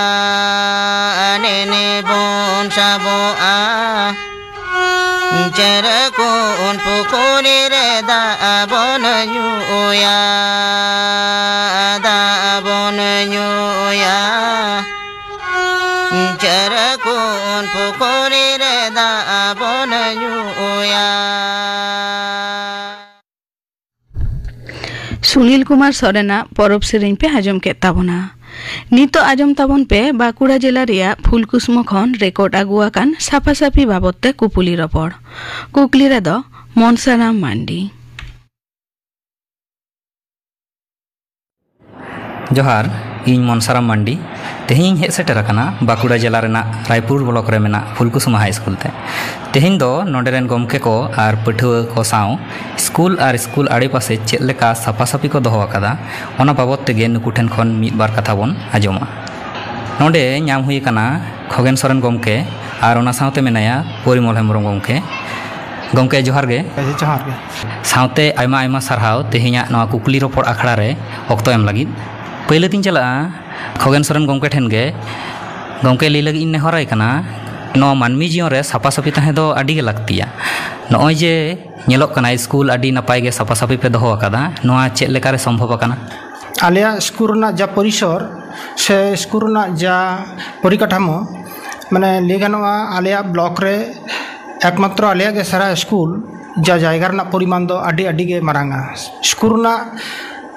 ᱱᱮᱱᱮ ᱵᱚᱱ ᱥᱟᱵᱚᱜᱼᱟ᱾ ᱪᱮᱨᱮ ᱠᱚ ᱩᱱ ᱯᱩᱠᱷᱩᱨᱤ ᱨᱮ ᱫᱟᱜ ᱵᱚᱱ ᱧᱩᱭᱟ, ᱫᱟᱜ ᱵᱚᱱ ᱧᱩᱭᱟ᱾ ᱪᱮᱨᱮ ᱠᱚ ᱩᱱ ᱯᱩᱠᱷᱩᱨᱤ ᱨᱮ ᱫᱟᱜ ᱵᱚᱱ ᱧᱩᱭᱟ᱾ ᱥᱩᱱᱤᱞ ᱠᱩᱢᱟᱨ ᱥᱚᱨᱮᱱᱟᱜ ᱯᱚᱨᱚᱵᱽ ᱥᱮᱨᱮᱧ ᱯᱮ ᱟᱸᱡᱚᱢ ᱠᱮᱫ ᱛᱟᱵᱚᱱᱟ᱾ ᱱᱤᱛᱚᱜ ᱟᱸᱡᱚᱢ ᱛᱟᱵᱚᱱ ᱯᱮ ᱵᱟᱸᱠᱩᱲᱟ ᱡᱮᱞᱟ ᱨᱮᱭᱟᱜ ᱯᱷᱩᱞᱠᱩᱥᱢᱟᱹ ᱠᱷᱚᱱ ᱨᱮᱠᱚᱨᱰ ᱟᱹᱜᱩ ᱟᱠᱟᱱ ᱥᱟᱯᱷᱟ ᱥᱟᱯᱷᱤ ᱵᱟᱵᱚᱛ ᱛᱮ ᱠᱩᱯᱩᱞᱤ ᱨᱚᱯᱚᱲ᱾ ᱠᱩᱠᱞᱤ ᱨᱮᱫᱚ ᱢᱚᱱᱥᱟᱨᱟᱢ ᱢᱟᱱᱰᱤ᱾ ᱡᱚᱦᱟᱨ, ᱤᱧ ᱢᱚᱱᱥᱟᱨᱟᱢ ᱢᱟᱱᱰᱤ᱾ ᱛᱮᱦᱮᱧ ᱤᱧ ᱦᱮᱡ ᱥᱮᱴᱮᱨ ᱟᱠᱟᱱᱟ ᱵᱟᱸᱠᱩᱲᱟ ᱡᱮᱞᱟ ᱨᱮᱱᱟᱜ ᱨᱟᱭᱯᱩᱨ ᱵᱞᱚᱠ ᱨᱮ ᱢᱮᱱᱟᱜ ᱯᱷᱩᱞᱠᱩᱥᱢᱟ ᱦᱟᱭ ᱥᱠᱩᱞ ᱛᱮ᱾ ᱛᱮᱦᱮᱧ ᱫᱚ ᱱᱚᱰᱮ ᱨᱮᱱ ᱜᱚᱢᱠᱮ ᱠᱚ ᱟᱨ ᱯᱟᱹᱴᱷᱩᱣᱟᱹ ᱠᱚ ᱥᱟᱶ ᱥᱠᱩᱞ ᱟᱨ ᱥᱠᱩᱞ ᱟᱲᱮᱯᱟᱥᱮ ᱪᱮᱫ ᱞᱮᱠᱟ ᱥᱟᱯᱷᱟ ᱥᱟᱹᱯᱷᱤ ᱠᱚ ᱫᱚᱦᱚ ᱟᱠᱟᱫᱟ, ᱚᱱᱟ ᱵᱟᱵᱚᱛ ᱛᱮᱜᱮ ᱱᱩᱠᱩ ᱴᱷᱮᱱ ᱠᱷᱚᱱ ᱢᱤᱫ ᱵᱟᱨ ᱠᱟᱛᱷᱟ ᱵᱚᱱ ᱟᱸᱡᱚᱢᱟ᱾ ᱱᱚᱰᱮ ᱧᱟᱢ ᱦᱩᱭ ᱟᱠᱟᱱᱟ ᱠᱷᱚᱜᱮᱱ ᱥᱚᱨᱮᱱ ᱜᱚᱢᱠᱮ ᱟᱨ ᱚᱱᱟ ᱥᱟᱶᱛᱮ ᱢᱮᱱᱟᱭᱟ ᱯᱚᱨᱤᱢᱚᱞ ᱦᱮᱢᱵᱨᱚᱢ ᱜᱚᱢᱠᱮ᱾ ᱜᱚᱢᱠᱮ, ᱡᱚᱦᱟᱨ ᱜᱮ᱾ ᱡᱚᱦᱟᱨ ᱜᱮ᱾ ᱥᱟᱶᱛᱮ ᱟᱭᱢᱟ ᱟᱭᱢᱟ ᱥᱟᱨᱦᱟᱣ ᱛᱮᱦᱮᱧᱟᱜ ᱱᱚᱣᱟ ᱠᱩᱠᱞᱤ ᱨᱚᱯᱚᱲ ᱟᱠᱷᱲᱟ ᱨᱮ ᱚᱠᱛᱚ ᱮᱢ ᱞᱟᱹᱜᱤᱫ᱾ ᱯᱟᱹᱭᱞᱟᱹ ᱛᱤᱧ ᱪᱟᱞᱟᱜᱼᱟ ᱠᱷᱚᱜᱮᱱ ᱥᱚᱨᱮᱱ ᱜᱚᱢᱠᱮ ᱴᱷᱮᱱ ᱜᱮ᱾ ᱜᱚᱢᱠᱮ, ᱞᱟᱹᱭ ᱞᱟᱹᱜᱤᱫ ᱤᱧ ᱱᱮᱦᱚᱨᱟᱭ ᱠᱟᱱᱟ, ᱱᱚᱣᱟ ᱢᱟᱹᱱᱢᱤ ᱡᱤᱭᱚᱱ ᱨᱮ ᱥᱟᱯᱷᱟ ᱥᱟᱹᱯᱷᱤ ᱛᱟᱦᱮᱸ ᱫᱚ ᱟᱹᱰᱤ ᱜᱮ ᱞᱟᱹᱠᱛᱤᱭᱟ᱾ ᱱᱚᱜᱼᱚᱭ ᱡᱮ ᱧᱮᱞᱚᱜ ᱠᱟᱱᱟ ᱥᱠᱩᱞ ᱟᱹᱰᱤ ᱱᱟᱯᱟᱭ ᱜᱮ ᱥᱟᱯᱷᱟ ᱥᱟᱹᱯᱷᱤ ᱯᱮ ᱫᱚᱦᱚ ᱟᱠᱟᱫᱟ, ᱱᱚᱣᱟ ᱪᱮᱫ ᱞᱮᱠᱟᱨᱮ ᱥᱚᱢᱵᱷᱚᱵ ᱟᱠᱟᱱᱟ? ᱟᱞᱮᱭᱟᱜ ᱥᱠᱩᱞ ᱨᱮᱱᱟᱜ ᱡᱟ ᱯᱚᱨᱤᱥᱚᱨ ᱥᱮ ᱥᱠᱩᱞ ᱨᱮᱱᱟᱜ ᱡᱟ ᱯᱚᱨᱤᱠᱟᱴᱷᱟᱢᱳ, ᱢᱟᱱᱮ, ᱞᱟᱹᱭ ᱜᱟᱱᱚᱜᱼᱟ, ᱟᱞᱮᱭᱟᱜ ᱵᱞᱚᱠ ᱨᱮ ᱮᱠᱢᱟᱛᱨᱚ ᱟᱞᱮᱭᱟᱜ ᱜᱮ ᱥᱟᱨᱟ ᱥᱠᱩᱞ ᱡᱟ ᱡᱟᱭᱜᱟ ᱨᱮᱱᱟᱜ ᱯᱚᱨᱤᱢᱟᱱ ᱫᱚ ᱟᱹᱰᱤ, ᱟᱹᱰᱤ ᱜᱮ ᱢᱟᱨᱟᱝᱟ᱾ ᱥᱠᱩᱞ ᱨᱮᱱᱟᱜ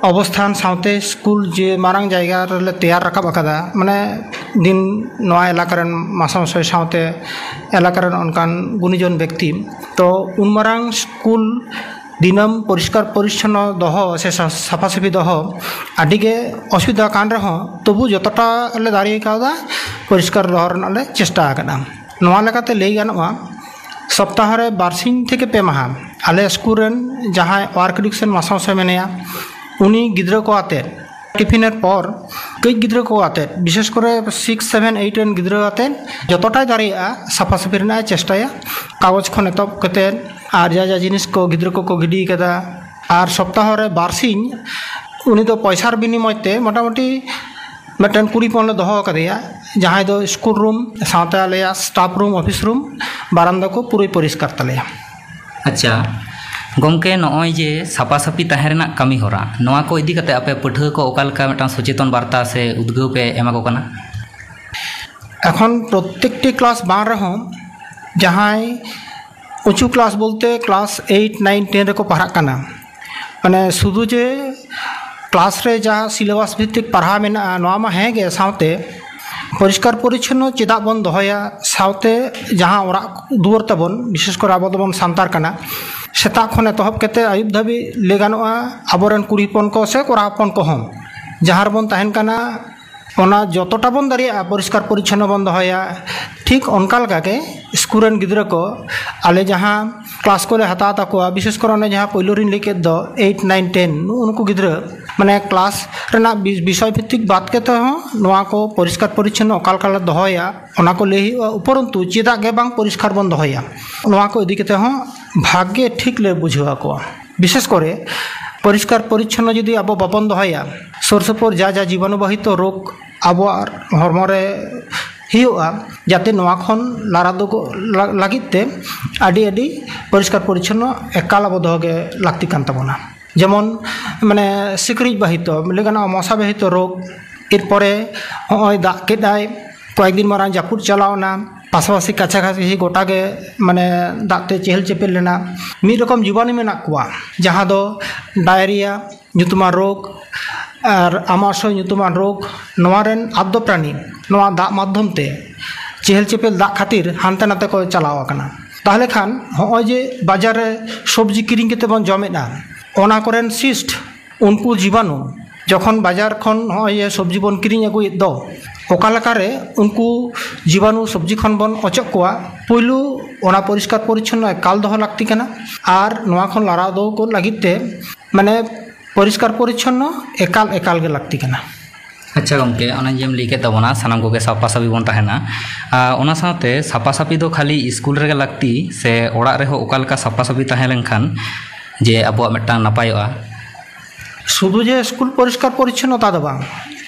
ᱚᱵᱚᱥᱛᱷᱟᱱ ᱥᱟᱶᱛᱮ ᱥᱠᱩᱞ ᱡᱮ ᱢᱟᱨᱟᱝ ᱡᱟᱭᱜᱟ ᱨᱮᱞᱮ ᱛᱮᱭᱟᱨ ᱨᱟᱠᱟᱵ ᱟᱠᱟᱫᱟ, ᱢᱟᱱᱮ, ᱫᱤᱱ ᱱᱚᱣᱟ ᱮᱞᱟᱠᱟ ᱨᱮᱱ ᱢᱟᱥᱴᱟᱨ ᱢᱚᱥᱟᱭ ᱥᱟᱶᱛᱮ ᱮᱞᱟᱠᱟ ᱨᱮᱱ ᱚᱱᱠᱟᱱ ᱜᱩᱱᱤᱡᱚᱱ ᱵᱮᱠᱛᱤ, ᱛᱚ ᱩᱱ ᱢᱟᱨᱟᱝ ᱥᱠᱩᱞ ᱫᱤᱱᱟᱹᱢ ᱯᱚᱨᱤᱥᱠᱟᱨ ᱯᱚᱨᱤᱪᱷᱚᱱᱱᱚ ᱫᱚᱦᱚ ᱥᱮ ᱥᱟ-, ᱥᱟᱯᱷᱟ ᱥᱟᱹᱯᱷᱤ ᱫᱚᱦᱚ ᱟᱹᱰᱤ ᱜᱮ ᱚᱥᱩᱵᱤᱫᱷᱟ ᱠᱟᱱ ᱨᱮᱦᱚᱸ, ᱛᱚᱵᱩ ᱡᱚᱛᱚᱴᱟ ᱞᱮ ᱫᱟᱲᱮ ᱠᱟᱣᱫᱟ, ᱯᱚᱨᱤᱥᱠᱟᱨ ᱫᱚᱦᱚ ᱨᱮᱱᱟᱜ ᱞᱮ ᱪᱮᱥᱴᱟ ᱟᱠᱟᱫᱟ᱾ ᱱᱚᱣᱟ ᱞᱮᱠᱟᱛᱮ ᱞᱟᱹᱭ ᱜᱟᱱᱚᱜᱼᱟ, ᱥᱚᱯᱛᱟᱦᱚ ᱨᱮ ᱵᱟᱨ ᱥᱤᱧ ᱛᱷᱮᱠᱮ ᱯᱮ ᱢᱟᱦᱟ ᱟᱞᱮ ᱥᱠᱩᱞ ᱨᱮᱱ ᱡᱟᱦᱟᱸᱭ ᱣᱟᱨᱠ ᱮᱰᱩᱠᱮᱥᱚᱱ ᱢᱟᱥᱴᱟᱨ ᱢᱚᱥᱟᱭ ᱢᱮᱱᱟᱭᱟ, ᱩᱱᱤ ᱜᱤᱫᱽᱨᱟᱹ ᱠᱚ ᱟᱛᱮ, ᱴᱤᱯᱷᱤᱱᱮᱨ ᱯᱚᱨ ᱠᱟᱹᱡ ᱜᱤᱫᱽᱨᱟᱹ ᱠᱚ ᱟᱛᱮ, ᱵᱤᱥᱮᱥ ᱠᱚᱨᱮ ᱥᱤᱠᱥ, ᱥᱮᱵᱷᱮᱱ, ᱮᱭᱤᱴ ᱨᱮᱱ ᱜᱤᱫᱽᱨᱟᱹ ᱟᱛᱮ ᱡᱚᱛᱚᱴᱟᱭ ᱫᱟᱲᱮᱭᱟᱜᱼᱟ, ᱥᱟᱯᱷᱟ ᱥᱟᱹᱯᱷᱤ ᱨᱮᱱᱟᱜ ᱮ ᱪᱮᱥᱴᱟᱭᱟ᱾ ᱠᱟᱜᱚᱡᱽ ᱠᱷᱚᱱ ᱮᱛᱚᱦᱚᱵ ᱠᱟᱛᱮ ᱟᱨ ᱡᱟ ᱡᱟ ᱡᱤᱱᱤᱥ ᱠᱚ ᱜᱤᱫᱽᱨᱟᱹ ᱠᱚᱠᱚ ᱜᱤᱰᱤ ᱠᱟᱫᱟ, ᱟᱨ ᱥᱚᱯᱛᱟᱦᱚ ᱨᱮ ᱵᱟᱨ ᱥᱤᱧ ᱩᱱᱤ ᱫᱚ ᱯᱚᱭᱥᱟᱨ ᱵᱤᱱᱤᱢᱚᱭ ᱛᱮ ᱢᱚᱴᱟᱢᱩᱴᱤ ᱢᱤᱫᱴᱮᱱ ᱠᱩᱲᱤ ᱦᱚᱯᱚᱱ ᱞᱮ ᱫᱚᱦᱚ ᱟᱠᱟᱫᱮᱭᱟ, ᱡᱟᱦᱟᱸᱭ ᱫᱚ ᱥᱠᱩᱞ ᱨᱩᱢ ᱥᱟᱶᱛᱮ ᱟᱞᱮᱭᱟᱜ ᱥᱴᱟᱯ ᱨᱩᱢ, ᱚᱯᱷᱤᱥ ᱨᱩᱢ, ᱵᱟᱨᱟᱱᱫᱟ ᱠᱚ ᱯᱩᱨᱟᱹᱭ ᱯᱚᱨᱤᱥᱠᱟᱨ ᱛᱟᱞᱮᱭᱟ᱾ ᱟᱪᱪᱷᱟ ᱜᱚᱢᱠᱮ, ᱱᱚᱜᱼᱚᱭ ᱡᱮ ᱥᱟᱯᱷᱟ ᱥᱟᱹᱯᱷᱤ ᱛᱟᱦᱮᱸ ᱨᱮᱱᱟᱜ ᱠᱟᱹᱢᱤ ᱦᱚᱨᱟ, ᱱᱚᱣᱟ ᱠᱚ ᱤᱫᱤ ᱠᱟᱛᱮ ᱟᱯᱮ ᱯᱟᱹᱴᱷᱩᱣᱟᱹ ᱠᱚ ᱚᱠᱟ ᱞᱮᱠᱟ ᱢᱤᱫᱴᱟᱝ ᱥᱚᱪᱮᱛᱚᱱ ᱵᱟᱨᱛᱟ ᱥᱮ ᱩᱫᱽᱜᱟᱹᱣ ᱯᱮ ᱮᱢᱟ ᱠᱚ ᱠᱟᱱᱟ? ᱮᱠᱷᱚᱱ ᱯᱨᱚᱛᱮᱠᱴᱤ ᱠᱞᱟᱥ ᱵᱟᱝ ᱨᱮᱦᱚᱸ ᱡᱟᱦᱟᱸᱭ ᱩᱸᱪᱩ ᱠᱞᱟᱥ ᱵᱚᱞᱛᱮ ᱠᱞᱟᱥ ᱮᱭᱤᱴ, ᱱᱟᱭᱤᱱ, ᱴᱮᱱ ᱨᱮᱠᱚ ᱯᱟᱲᱦᱟᱜ ᱠᱟᱱᱟ, ᱢᱟᱱᱮ ᱥᱩᱫᱷᱩ ᱡᱮ ᱠᱞᱟᱥ ᱨᱮ ᱡᱟᱦᱟᱸ ᱥᱤᱞᱮᱵᱟᱥ ᱵᱷᱤᱛᱛᱤᱠ ᱯᱟᱲᱦᱟᱣ ᱢᱮᱱᱟᱜᱼᱟ ᱱᱚᱣᱟ ᱢᱟ ᱦᱮᱸ ᱜᱮ, ᱥᱟᱶᱛᱮ ᱯᱚᱨᱤᱥᱠᱟᱨ ᱯᱚᱨᱤᱪᱷᱚᱱᱱᱚ ᱪᱮᱫᱟᱜ ᱵᱚᱱ ᱫᱚᱦᱚᱭᱟ, ᱥᱟᱶᱛᱮ ᱡᱟᱦᱟᱸ ᱚᱲᱟᱜ ᱫᱩᱣᱟᱹᱨ ᱛᱟᱵᱚᱱ, ᱵᱤᱥᱮᱥ ᱠᱚᱨᱮ ᱟᱵᱚ ᱫᱚᱵᱚᱱ ᱥᱟᱱᱛᱟᱲ ᱠᱟᱱᱟ, ᱥᱮᱛᱟᱜ ᱠᱷᱚᱱ ᱮᱛᱚᱦᱚᱵ ᱠᱟᱛᱮ ᱟᱹᱭᱩᱵ ᱫᱷᱟᱹᱵᱤᱡ ᱞᱟᱹᱭ ᱜᱟᱱᱚᱜᱼᱟ ᱟᱵᱚᱨᱮᱱ ᱠᱩᱲᱤ ᱦᱚᱯᱚᱱ ᱠᱚ ᱥᱮ ᱠᱚᱲᱟ ᱦᱚᱯᱚᱱ ᱠᱚᱦᱚᱸ ᱡᱟᱦᱟᱸ ᱨᱮᱵᱚᱱ ᱛᱟᱦᱮᱱ ᱠᱟᱱᱟ ᱚᱱᱟ ᱡᱚᱛᱚᱴᱟ ᱵᱚᱱ ᱫᱟᱲᱮᱭᱟᱜᱼᱟ ᱯᱚᱨᱤᱥᱠᱟᱨ ᱯᱚᱨᱤᱪᱷᱚᱱᱱᱚ ᱵᱚᱱ ᱫᱚᱦᱚᱭᱟ᱾ ᱴᱷᱤᱠ ᱚᱱᱠᱟ ᱞᱮᱠᱟᱜᱮ ᱥᱠᱩᱞ ᱨᱮᱱ ᱜᱤᱫᱽᱨᱟᱹ ᱠᱚ ᱟᱞᱮ ᱡᱟᱦᱟᱸ ᱠᱞᱟᱥ ᱠᱚᱞᱮ ᱦᱟᱛᱟᱣ ᱛᱟᱠᱚᱣᱟ, ᱵᱤᱥᱮᱥ ᱠᱚᱨᱮ ᱚᱱᱮ ᱡᱟᱦᱟᱸ ᱯᱳᱭᱞᱳ ᱨᱤᱧ ᱞᱟᱹᱭ ᱠᱮᱫ ᱫᱚ, ᱮᱭᱤᱴ, ᱱᱟᱭᱤᱱ, ᱴᱮᱱ, ᱱᱩᱜᱼᱩ ᱱᱩᱠᱩ ᱜᱤᱫᱽᱨᱟᱹ ᱢᱟᱱᱮ ᱠᱞᱟᱥ ᱨᱮᱱᱟᱜ ᱵᱤ- ᱵᱤᱥᱚᱭ ᱵᱷᱤᱛᱛᱤᱠ ᱵᱟᱫ ᱠᱟᱛᱮ ᱦᱚᱸ ᱱᱚᱣᱟ ᱠᱚ ᱯᱚᱨᱤᱥᱠᱟᱨ ᱯᱚᱨᱤᱪᱷᱚᱱᱱᱚ ᱚᱠᱟ ᱞᱮᱠᱟ ᱞᱮ ᱫᱚᱦᱚᱭᱟ ᱚᱱᱟ ᱠᱚ ᱞᱟᱹᱭ ᱦᱩᱭᱩᱜᱼᱟ, ᱩᱯᱚᱨᱚᱱᱛᱩ ᱪᱮᱫᱟᱜ ᱜᱮ ᱵᱟᱝ ᱯᱚᱨᱤᱥᱠᱟᱨ ᱵᱚᱱ ᱫᱚᱦᱚᱭᱟ ᱱᱚᱣᱟ ᱠᱚ ᱤᱫᱤ ᱠᱟᱛᱮ ᱦᱚᱸ ᱵᱷᱟᱜᱮ ᱴᱷᱤᱠ ᱞᱮ ᱵᱩᱡᱷᱟᱹᱣ ᱟᱠᱚᱣᱟ᱾ ᱵᱤᱥᱮᱥ ᱠᱚᱨᱮ ᱯᱚᱨᱤᱥᱠᱟᱨ ᱯᱚᱨᱤᱪᱷᱚᱱᱱᱚ ᱡᱩᱫᱤ ᱟᱵᱚ ᱵᱟᱵᱚᱱ ᱫᱚᱦᱚᱭᱟ, ᱥᱩᱨ ᱥᱩᱯᱩᱨ ᱡᱟ ᱡᱟ ᱡᱤᱵᱟᱱᱩ ᱵᱟᱦᱤᱛᱚ ᱨᱳᱜᱽ ᱟᱵᱚᱣᱟᱜ ᱦᱚᱲᱢᱚ ᱨᱮ ᱦᱩᱭᱩᱜᱼᱟ, ᱡᱟᱛᱮ ᱱᱚᱣᱟ ᱠᱷᱚᱱ ᱞᱟᱨᱟ ᱫᱚ ᱞᱟ- ᱞᱟᱹᱜᱤᱫ ᱛᱮ ᱟᱹᱰᱤ ᱟᱹᱰᱤ ᱯᱚᱨᱤᱥᱠᱟᱨ ᱯᱚᱨᱤᱪᱷᱚᱱᱱᱚ ᱮᱠᱟᱞ ᱟᱵᱚ ᱫᱚᱦᱚ ᱜᱮ ᱞᱟᱹᱠᱛᱤ ᱠᱟᱱ ᱛᱟᱵᱚᱱᱟ᱾ ᱡᱮᱢᱚᱱ ᱢᱟᱱᱮ ᱥᱤᱠᱲᱤᱡ ᱵᱟᱦᱤᱛᱚ, ᱞᱟᱹᱭ ᱜᱟᱱᱚᱜᱼᱟ ᱢᱚᱥᱟ ᱵᱟᱦᱤᱛᱚ ᱨᱳᱜᱽ, ᱮᱨᱯᱚᱨᱮ ᱦᱚᱸᱜᱼᱚᱭ ᱫᱟᱜ ᱠᱮᱫᱟᱭ, ᱠᱚᱭᱮᱠ ᱫᱤᱱ ᱢᱟᱨᱟᱝ ᱡᱟᱹᱯᱩᱫ ᱪᱟᱞᱟᱣ ᱮᱱᱟ, ᱯᱟᱥᱟᱯᱟᱥᱤ ᱠᱟᱪᱷᱟᱠᱟᱪᱷᱤ ᱜᱚᱴᱟ ᱜᱮ ᱢᱟᱱᱮ ᱫᱟᱜ ᱛᱮ ᱪᱮᱦᱮᱞ ᱪᱮᱯᱮᱞ ᱞᱮᱱᱟ᱾ ᱢᱤᱫ ᱨᱚᱠᱚᱢ ᱡᱤᱵᱟᱱᱩ ᱢᱮᱱᱟᱜ ᱠᱚᱣᱟ ᱡᱟᱦᱟᱸ ᱫᱚ ᱰᱟᱭᱨᱤᱭᱟ ᱧᱩᱛᱩᱢᱟᱱ ᱨᱳᱜᱽ ᱟᱨ ᱟᱢᱟᱥᱚᱭ ᱧᱩᱛᱩᱢᱟᱱ ᱨᱳᱜᱽ, ᱱᱚᱣᱟ ᱨᱮᱱ ᱟᱫᱽᱫᱚ ᱯᱨᱟᱱᱤ ᱱᱚᱣᱟ ᱫᱟᱜ ᱢᱟᱫᱽᱫᱷᱚᱢ ᱛᱮ ᱪᱮᱦᱮᱞ ᱪᱮᱯᱮᱞ ᱫᱟᱜ ᱠᱷᱟᱹᱛᱤᱨ ᱦᱟᱱᱛᱮ ᱱᱟᱛᱮ ᱠᱚ ᱪᱟᱞᱟᱣ ᱟᱠᱟᱱᱟ᱾ ᱛᱟᱦᱚᱞᱮ ᱠᱷᱟᱱ ᱦᱚᱸᱜᱼᱚᱭ ᱡᱮ ᱵᱟᱡᱟᱨ ᱨᱮ ᱥᱚᱵᱽᱡᱤ ᱠᱤᱨᱤᱧ ᱠᱟᱛᱮ ᱵᱚᱱ ᱡᱚᱢᱮᱫᱼᱟ, ᱚᱱᱟ ᱠᱚᱨᱮᱱ ᱥᱤᱥᱴ ᱩᱱᱠᱩ ᱡᱤᱵᱟᱱᱩ ᱡᱚᱠᱷᱚᱱ ᱵᱟᱡᱟᱨ ᱠᱷᱚᱱ ᱱᱚᱜᱼᱚᱭ ᱡᱮ ᱥᱚᱵᱽᱡᱤ ᱵᱚᱱ ᱠᱤᱨᱤᱧ ᱟᱹᱜᱩᱭᱮᱫ ᱫᱚ, ᱚᱠᱟ ᱞᱮᱠᱟᱨᱮ ᱩᱱᱠᱩ ᱡᱤᱵᱟᱱᱩ ᱥᱚᱵᱽᱡᱤ ᱠᱷᱚᱱ ᱵᱚᱱ ᱚᱪᱚᱜ ᱠᱚᱣᱟ? ᱯᱩᱭᱞᱩ ᱚᱱᱟ ᱯᱚᱨᱤᱥᱠᱟᱨ ᱯᱚᱨᱤᱪᱷᱚᱱᱱᱚ ᱮᱠᱟᱞ ᱫᱚᱦᱚ ᱞᱟᱹᱠᱛᱤ ᱠᱟᱱᱟ᱾ ᱟᱨ ᱱᱚᱣᱟ ᱠᱷᱚᱱ ᱞᱟᱲᱟᱣ ᱫᱚᱦᱚ ᱠᱚ ᱞᱟᱹᱜᱤᱫ ᱛᱮ ᱢᱟᱱᱮ ᱯᱚᱨᱤᱥᱠᱟᱨ ᱯᱚᱨᱤᱪᱷᱚᱱᱱᱚ ᱮᱠᱟᱞ ᱮᱠᱟᱞ ᱜᱮ ᱞᱟᱹᱠᱛᱤ ᱠᱟᱱᱟ᱾ ᱟᱪᱪᱷᱟ ᱜᱚᱢᱠᱮ, ᱚᱱᱮ ᱡᱮᱢ ᱞᱟᱹᱭ ᱠᱮᱫ ᱛᱟᱵᱚᱱᱟ ᱥᱟᱱᱟᱢ ᱠᱚᱜᱮ ᱥᱟᱯᱷᱟ ᱥᱟᱹᱯᱷᱤ ᱵᱚᱱ ᱛᱟᱦᱮᱱᱟ, ᱟᱨ ᱚᱱᱟ ᱥᱟᱶᱛᱮ ᱥᱟᱯᱷᱟ ᱥᱟᱹᱯᱷᱤ ᱫᱚ ᱠᱷᱟᱹᱞᱤ ᱥᱠᱩᱞ ᱨᱮᱜᱮ ᱞᱟᱹᱠᱛᱤ ᱥᱮ ᱚᱲᱟᱜ ᱨᱮᱦᱚᱸ ᱚᱠᱟ ᱞᱮᱠᱟ ᱥᱟᱯᱷᱟ ᱥᱟᱹᱯᱷᱤ ᱛᱟᱦᱮᱸ ᱞᱮᱱᱠᱷᱟᱱ ᱡᱮ ᱟᱵᱚᱣᱟᱜ ᱢᱤᱫᱴᱟᱝ ᱱᱟᱯᱟᱭᱚᱜᱼᱟ? ᱥᱩᱫᱷᱩ ᱡᱮ ᱥᱠᱩᱞ ᱯᱚᱨᱤᱥᱠᱟᱨ ᱯᱚᱨᱤᱪᱷᱚᱱᱱᱚᱛᱟ ᱫᱚ ᱵᱟᱝ,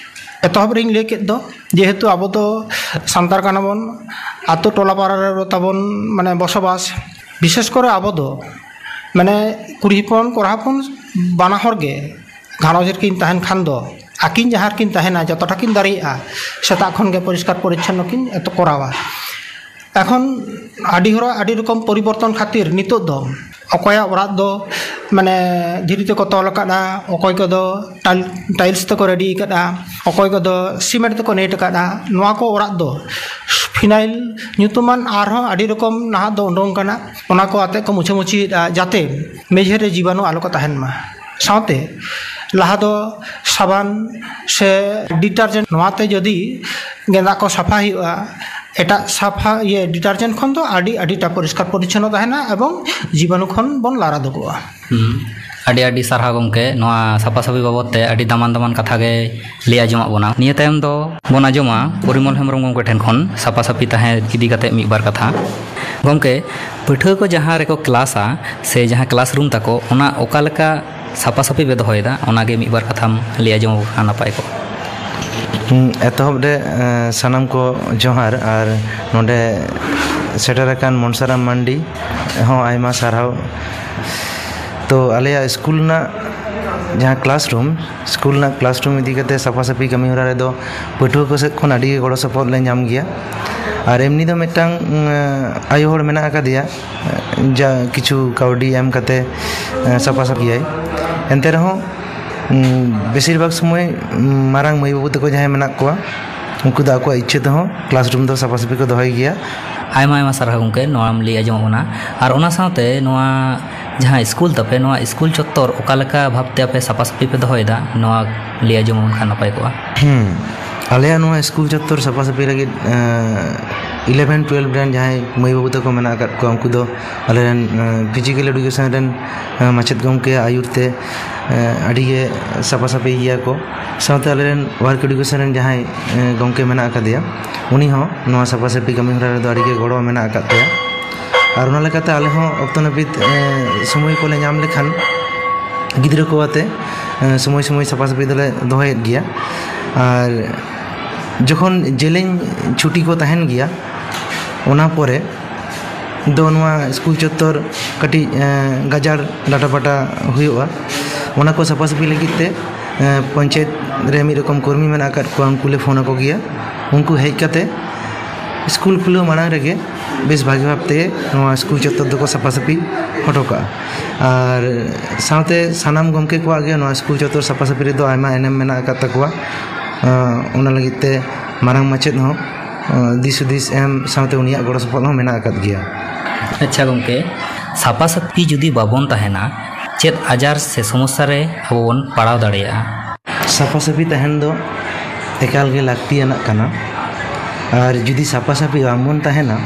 ᱮᱛᱚᱦᱚᱵ ᱨᱮᱧ ᱞᱟᱹᱭ ᱠᱮᱫ ᱫᱚ, ᱡᱮᱦᱮᱛᱩ ᱟᱵᱚ ᱫᱚ ᱥᱟᱱᱛᱟᱲ ᱠᱟᱱᱟ ᱵᱚᱱ, ᱟᱛᱳ ᱴᱚᱞᱟ ᱯᱟᱲᱟ ᱨᱮ ᱛᱟᱵᱚᱱ ᱢᱟᱱᱮ ᱵᱚᱥᱚᱵᱟᱥ, ᱵᱤᱥᱮᱥ ᱠᱚᱨᱮ ᱟᱵᱚ ᱫᱚ ᱢᱟᱱᱮ ᱠᱩᱲᱤ ᱦᱚᱯᱚᱱ ᱠᱚᱲᱟ ᱦᱚᱯᱚᱱ ᱵᱟᱱᱟ ᱦᱚᱲ ᱜᱮ ᱜᱷᱟᱨᱚᱸᱡᱽ ᱨᱮᱠᱤᱱ ᱛᱟᱦᱮᱱ ᱠᱷᱟᱱ ᱫᱚ, ᱟᱹᱠᱤᱱ ᱡᱟᱦᱟᱸ ᱨᱮᱠᱤᱱ ᱛᱟᱦᱮᱱᱟ, ᱡᱚᱛᱚᱴᱟ ᱠᱤᱱ ᱫᱟᱲᱮᱭᱟᱜᱼᱟ, ᱥᱮᱛᱟᱜ ᱠᱷᱚᱱ ᱜᱮ ᱯᱚᱨᱤᱥᱠᱟᱨ ᱯᱚᱨᱤᱪᱷᱚᱱᱱᱚ ᱠᱤᱱ ᱮᱛᱚ ᱠᱚᱨᱟᱣᱟ᱾ ᱮᱠᱷᱚᱱ ᱟᱹᱰᱤ ᱦᱚᱲᱟᱜ ᱟᱹᱰᱤ ᱨᱚᱠᱚᱢ ᱯᱚᱨᱤᱵᱚᱨᱛᱚᱱ ᱠᱷᱟᱹᱛᱤᱨ ᱱᱤᱛᱚᱜ ᱫᱚ ᱚᱠᱚᱭᱟᱜ ᱚᱲᱟᱜ ᱫᱚ ᱢᱟᱱᱮ ᱫᱷᱤᱨᱤ ᱛᱮᱠᱚ ᱛᱚᱞ ᱟᱠᱟᱫᱼᱟ, ᱚᱠᱚᱭ ᱠᱚᱫᱚ ᱴᱟᱞ-, ᱴᱟᱭᱤᱞᱥ ᱛᱮᱠᱚ ᱨᱮᱰᱤ ᱟᱠᱟᱫᱼᱟ, ᱚᱠᱚᱭ ᱠᱚᱫᱚ ᱥᱤᱢᱮᱱᱴ ᱛᱮᱠᱚ ᱱᱮᱴ ᱟᱠᱟᱫᱼᱟ, ᱱᱚᱣᱟ ᱠᱚ ᱚᱲᱟᱜ ᱫᱚ ᱯᱷᱤᱱᱟᱭᱤᱞ ᱧᱩᱛᱩᱢᱟᱱ ᱟᱨᱦᱚᱸ ᱟᱹᱰᱤ ᱨᱚᱠᱚᱢ ᱱᱟᱦᱟᱜ ᱫᱚ ᱩᱰᱩᱝ ᱠᱟᱱᱟ, ᱚᱱᱟ ᱠᱚ ᱟᱛᱮ ᱠᱚ ᱢᱩᱪᱷᱟᱹ ᱢᱩᱪᱷᱤᱭᱮᱫᱼᱟ, ᱡᱟᱛᱮ ᱢᱮᱡᱷᱮ ᱨᱮ ᱡᱤᱵᱟᱱᱩ ᱟᱞᱚ ᱠᱚ ᱛᱟᱦᱮᱱ ᱢᱟ᱾ ᱥᱟᱶᱛᱮ ᱞᱟᱦᱟ ᱫᱚ ᱥᱟᱵᱟᱱ ᱥᱮ ᱰᱤᱴᱟᱨᱡᱮᱱᱴ, ᱱᱚᱣᱟᱛᱮ ᱡᱩᱫᱤ ᱜᱮᱸᱫᱟᱜ ᱠᱚ ᱥᱟᱯᱷᱟ ᱦᱩᱭᱩᱜᱼᱟ, ᱮᱴᱟᱜ ᱥᱟᱯᱷᱟ ᱤᱭᱟᱹ ᱰᱤᱴᱟᱨᱡᱮᱱᱴ ᱠᱷᱚᱱ ᱫᱚ ᱟᱹᱰᱤ ᱟᱹᱰᱤᱴᱟ ᱯᱚᱨᱤᱥᱠᱟᱨ ᱯᱚᱨᱤᱪᱷᱚᱱᱱᱚ ᱛᱟᱦᱮᱱᱟ ᱮᱵᱚᱝ ᱡᱤᱵᱟᱱᱩ ᱠᱷᱚᱱ ᱵᱚᱱ ᱞᱟᱲᱟ ᱫᱩᱜᱩᱜᱼᱟ᱾ ᱦᱩᱸ᱾ ᱟᱹᱰᱤ ᱟᱹᱰᱤ ᱥᱟᱨᱦᱟᱣ ᱜᱚᱢᱠᱮ, ᱱᱚᱣᱟ ᱥᱟᱯᱷᱟ ᱥᱟᱹᱯᱷᱤ ᱵᱟᱵᱚᱫ ᱛᱮ ᱟᱹᱰᱤ ᱫᱟᱢᱟᱱ ᱫᱟᱢᱟᱱ ᱠᱟᱛᱷᱟ ᱜᱮ ᱞᱟᱹᱭ ᱟᱸᱡᱚᱢᱟᱜ ᱵᱚᱱᱟ᱾ ᱱᱤᱭᱟᱹ ᱛᱟᱭᱚᱢ ᱫᱚ ᱵᱚᱱ ᱟᱸᱡᱚᱢᱟ ᱯᱚᱨᱤᱢᱚᱞ ᱦᱮᱢᱵᱨᱚᱢ ᱜᱚᱢᱠᱮ ᱴᱷᱮᱱ ᱠᱷᱚᱱ ᱥᱟᱯᱷᱟ ᱥᱟᱹᱯᱷᱤ ᱛᱟᱦᱮᱸ ᱤᱫᱤ ᱠᱟᱛᱮ ᱢᱤᱫ ᱵᱟᱨ ᱠᱟᱛᱷᱟ᱾ ᱜᱚᱢᱠᱮ, ᱯᱟᱹᱴᱷᱩᱣᱟᱹ ᱠᱚ ᱡᱟᱦᱟᱸ ᱨᱮᱠᱚ ᱠᱞᱟᱥᱟ ᱥᱮ ᱡᱟᱦᱟᱸ ᱠᱞᱟᱥᱨᱩᱢ ᱛᱟᱠᱚ, ᱚᱱᱟ ᱚᱠᱟ ᱞᱮᱠᱟ ᱥᱟᱯᱷᱟ ᱥᱟᱹᱯᱷᱤ ᱯᱮ ᱫᱚᱦᱚᱭᱮᱫᱟ, ᱚᱱᱟᱜᱮ ᱢᱤᱫ ᱵᱟᱨ ᱠᱟᱛᱷᱟᱢ ᱞᱟᱹᱭ ᱟᱸᱡᱚᱢ ᱟᱵᱚ ᱠᱷᱟᱱ ᱱᱟᱯᱟᱭ ᱠᱚᱜᱼᱟ᱾ ᱦᱩᱸ, ᱮᱛᱚᱦᱚᱵ ᱨᱮ, ᱮᱸ, ᱥᱟᱱᱟᱢ ᱠᱚ ᱡᱚᱦᱟᱨ, ᱟᱨ ᱱᱚᱰᱮ ᱥᱮᱴᱮᱨ ᱟᱠᱟᱱ ᱢᱚᱱᱥᱟᱨᱟᱢ ᱢᱟᱱᱰᱤ ᱦᱚᱸ ᱟᱭᱢᱟ ᱥᱟᱨᱦᱟᱣ᱾ ᱛᱚ, ᱟᱞᱮᱭᱟᱜ ᱥᱠᱩᱞ ᱨᱮᱱᱟᱜ ᱡᱟᱦᱟᱸ ᱠᱞᱟᱥᱨᱩᱢ, ᱥᱠᱩᱞ ᱨᱮᱱᱟᱜ ᱠᱞᱟᱥᱨᱩᱢ ᱤᱫᱤ ᱠᱟᱛᱮ ᱥᱟᱯᱷᱟ ᱥᱟᱹᱯᱷᱤ ᱠᱟᱹᱢᱤ ᱦᱚᱨᱟ ᱨᱮᱫᱚ ᱯᱟᱹᱴᱷᱩᱣᱟᱹ ᱠᱚ ᱥᱮᱫ ᱠᱷᱚᱱ ᱟᱹᱰᱤ ᱜᱮ ᱜᱚᱲᱚ ᱥᱚᱯᱚᱦᱚᱫ ᱞᱮ ᱧᱟᱢ ᱜᱮᱭᱟ᱾ ᱟᱨ ᱮᱢᱱᱤ ᱫᱚ ᱢᱤᱫᱴᱟᱝ, ᱩᱸ, ᱟᱭᱳ ᱦᱚᱲ ᱢᱮᱱᱟᱜ ᱟᱠᱟᱫᱮᱭᱟ, ᱡᱟ ᱠᱤᱪᱷᱩ ᱠᱟᱹᱣᱰᱤ ᱮᱢ ᱠᱟᱛᱮ, ᱮᱸ, ᱥᱟᱯᱷᱟ ᱥᱟᱹᱯᱷᱤᱭᱟᱭ᱾ ᱮᱱᱛᱮ ᱨᱮᱦᱚᱸ, ᱩᱸ, ᱵᱮᱥᱤᱨ ᱵᱷᱟᱜᱽ ᱥᱚᱢᱚᱭ, ᱩᱸ, ᱢᱟᱨᱟᱝ ᱢᱟᱹᱭ ᱵᱟᱹᱵᱩ ᱛᱟᱠᱚ ᱡᱟᱦᱟᱸᱭ ᱢᱮᱱᱟᱜ ᱠᱚᱣᱟ, ᱩᱱᱠᱩ ᱫᱚ ᱟᱠᱚᱣᱟᱜ ᱤᱪᱪᱷᱟᱹ ᱛᱮᱦᱚᱸ ᱠᱞᱟᱥᱨᱩᱢ ᱫᱚ ᱥᱟᱯᱷᱟ ᱥᱟᱹᱯᱷᱤ ᱠᱚ ᱫᱚᱦᱚᱭ ᱜᱮᱭᱟ᱾ ᱟᱭᱢᱟ ᱟᱭᱢᱟ ᱥᱟᱨᱦᱟᱣ ᱜᱚᱢᱠᱮ, ᱱᱚᱣᱟᱢ ᱞᱟᱹᱭ ᱟᱸᱡᱚᱢᱟᱜ ᱵᱚᱱᱟ᱾ ᱟᱨ ᱚᱱᱟ ᱥᱟᱶᱛᱮ ᱱᱚᱣᱟ ᱡᱟᱦᱟᱸ ᱥᱠᱩᱞ ᱛᱟᱯᱮ, ᱱᱚᱣᱟ ᱥᱠᱩᱞ ᱪᱚᱛᱛᱚᱨ ᱚᱠᱟ ᱞᱮᱠᱟ ᱵᱷᱟᱵᱽᱛᱮ ᱟᱯᱮ ᱥᱟᱯᱷᱟ ᱥᱟᱹᱯᱷᱤ ᱯᱮ ᱫᱚᱦᱚᱭᱮᱫᱟ, ᱱᱚᱣᱟ ᱞᱟᱹᱭ ᱟᱸᱡᱚᱢ ᱟᱵᱚᱱ ᱠᱷᱟᱱ ᱱᱟᱯᱟᱭ ᱠᱚᱜᱼᱟ᱾ ᱦᱩᱸ, ᱟᱞᱮᱭᱟᱜ ᱱᱚᱣᱟ ᱥᱠᱩᱞ ᱪᱚᱛᱛᱚᱨ ᱥᱟᱯᱷᱟ ᱥᱟᱹᱯᱷᱤ ᱞᱟᱹᱜᱤᱫ, ᱮᱸ, ᱤᱞᱮᱵᱷᱮᱱ ᱴᱩᱭᱮᱞᱵᱷ ᱨᱮᱱ ᱡᱟᱦᱟᱸᱭ ᱢᱟᱹᱭ ᱵᱟᱹᱵᱩ ᱛᱟᱠᱚ ᱢᱮᱱᱟᱜ ᱟᱠᱟᱫ ᱠᱚᱣᱟ, ᱩᱱᱠᱩ ᱫᱚ ᱟᱞᱮ ᱨᱮᱱ, ᱮᱸ, ᱯᱷᱤᱡᱤᱠᱮᱞ ᱮᱰᱩᱠᱮᱥᱚᱱ ᱨᱮᱱ, ᱮᱸ, ᱢᱟᱪᱮᱫ ᱜᱚᱢᱠᱮᱭᱟᱜ ᱟᱹᱭᱩᱨ ᱛᱮ, ᱮᱸ, ᱟᱹᱰᱤ ᱜᱮ ᱥᱟᱯᱷᱟ ᱥᱟᱹᱯᱷᱤ ᱜᱮᱭᱟ ᱠᱚ᱾ ᱥᱟᱶᱛᱮ ᱟᱞᱮ ᱨᱮᱱ ᱣᱟᱨᱠ ᱮᱰᱩᱠᱮᱥᱚᱱ ᱨᱮᱱ ᱡᱟᱦᱟᱸᱭ, ᱮᱸ, ᱜᱚᱢᱠᱮ ᱢᱮᱱᱟᱜ ᱟᱠᱟᱫᱮᱭᱟ, ᱩᱱᱤ ᱦᱚᱸ ᱱᱚᱣᱟ ᱥᱟᱯᱷᱟ ᱥᱟᱹᱯᱷᱤ ᱠᱟᱹᱢᱤ ᱦᱚᱨᱟ ᱨᱮᱫᱚ ᱟᱹᱰᱤ ᱜᱮ ᱜᱚᱲᱚ ᱢᱮᱱᱟᱜ ᱟᱠᱟᱫ ᱛᱟᱭᱟ᱾ ᱟᱨ ᱚᱱᱟ ᱞᱮᱠᱟᱛᱮ ᱟᱞᱮ ᱦᱚᱸ ᱚᱠᱛᱚ ᱱᱟᱹᱯᱤᱛ ᱥᱚᱢᱚᱭ ᱠᱚᱞᱮ ᱧᱟᱢ ᱞᱮᱠᱷᱟᱱ ᱜᱤᱫᱽᱨᱟᱹ ᱠᱚ ᱟᱛᱮ ᱥᱚᱢᱚᱭ ᱥᱚᱢᱚᱭ ᱥᱟᱯᱷᱟ ᱥᱟᱹᱯᱷᱤ ᱫᱚᱞᱮ ᱫᱚᱦᱚᱭᱮᱫ ᱜᱮᱭᱟ᱾ ᱟᱨ ᱡᱚᱠᱷᱚᱱ ᱡᱮᱞᱮᱧ ᱪᱷᱩᱴᱤ ᱠᱚ ᱛᱟᱦᱮᱱ ᱜᱮᱭᱟ, ᱚᱱᱟ ᱯᱚᱨᱮ ᱫᱚ ᱱᱚᱣᱟ ᱥᱠᱩᱞ ᱪᱚᱛᱛᱚᱨ ᱠᱟᱹᱴᱤᱡ ᱜᱟᱡᱟᱲ ᱰᱟᱴᱟᱯᱟᱴᱟ ᱦᱩᱭᱩᱜᱼᱟ᱾ ᱚᱱᱟ ᱠᱚ ᱥᱟᱯᱷᱟ ᱥᱟᱹᱯᱷᱤ ᱞᱟᱹᱜᱤᱫ ᱛᱮ ᱯᱚᱧᱪᱟᱭᱮᱛ ᱨᱮ ᱢᱤᱫ ᱨᱚᱠᱚᱢ ᱠᱚᱨᱢᱤ ᱢᱮᱱᱟᱜ ᱟᱠᱟᱫ ᱠᱚᱣᱟ, ᱩᱱᱠᱩ ᱞᱮ ᱯᱷᱳᱱ ᱟᱠᱚ ᱜᱮᱭᱟ᱾ ᱩᱱᱠᱩ ᱦᱮᱡ ᱠᱟᱛᱮ ᱥᱠᱩᱞ ᱠᱷᱩᱞᱟᱹᱣ ᱢᱟᱲᱟᱝ ᱨᱮᱜᱮ ᱵᱮᱥ ᱵᱷᱟᱜᱤ ᱵᱷᱟᱵᱽ ᱛᱮ ᱱᱚᱣᱟ ᱥᱠᱩᱞ ᱪᱚᱛᱛᱚᱨ ᱫᱚᱠᱚ ᱥᱟᱯᱷᱟ ᱥᱟᱹᱯᱷᱤ ᱦᱚᱴᱚ ᱠᱟᱜᱼᱟ᱾ ᱟᱨ ᱥᱟᱶᱛᱮ ᱥᱟᱱᱟᱢ ᱜᱚᱢᱠᱮ ᱠᱚᱣᱟᱜ ᱜᱮ ᱱᱚᱣᱟ ᱥᱠᱩᱞ ᱪᱚᱛᱛᱚᱨ ᱥᱟᱯᱷᱟ ᱥᱟᱹᱯᱷᱤ ᱨᱮᱫᱚ ᱟᱭᱢᱟ ᱮᱱᱮᱢ ᱢᱮᱱᱟᱜ ᱟᱠᱟᱫ ᱛᱟᱠᱚᱣᱟ᱾ ᱚᱱᱟ ᱞᱟᱹᱜᱤᱫ ᱛᱮ ᱢᱟᱨᱟᱝ ᱢᱟᱪᱮᱫ ᱦᱚᱸ ᱫᱤᱥ ᱦᱩᱫᱤᱥ ᱮᱢ ᱥᱟᱶᱛᱮ ᱩᱱᱤᱭᱟᱜ ᱜᱚᱲᱚ ᱥᱚᱯᱚᱦᱚᱫ ᱦᱚᱸ ᱢᱮᱱᱟᱜ ᱟᱠᱟᱫ ᱜᱮᱭᱟ᱾ ᱟᱪᱪᱷᱟ ᱜᱚᱢᱠᱮ, ᱥᱟᱯᱷᱟ ᱥᱟᱹᱯᱷᱤ ᱡᱩᱫᱤ ᱵᱟᱵᱚᱱ ᱛᱟᱦᱮᱱᱟ, ᱪᱮᱫ ᱟᱡᱟᱨ ᱥᱮ ᱥᱚᱢᱚᱥᱥᱟ ᱨᱮ ᱟᱵᱚ ᱵᱚᱱ ᱯᱟᱲᱟᱣ ᱫᱟᱲᱮᱭᱟᱜᱼᱟ? ᱥᱟᱯᱷᱟ ᱥᱟᱹᱯᱷᱤ ᱛᱟᱦᱮᱱ ᱫᱚ ᱮᱠᱟᱞ ᱜᱮ ᱞᱟᱹᱠᱛᱤᱭᱟᱱᱟᱜ ᱠᱟᱱᱟ᱾ ᱟᱨ ᱡᱩᱫᱤ ᱥᱟᱯᱷᱟ ᱥᱟᱹᱯᱷᱤ ᱵᱟᱝᱵᱚᱱ ᱛᱟᱦᱮᱱᱟ,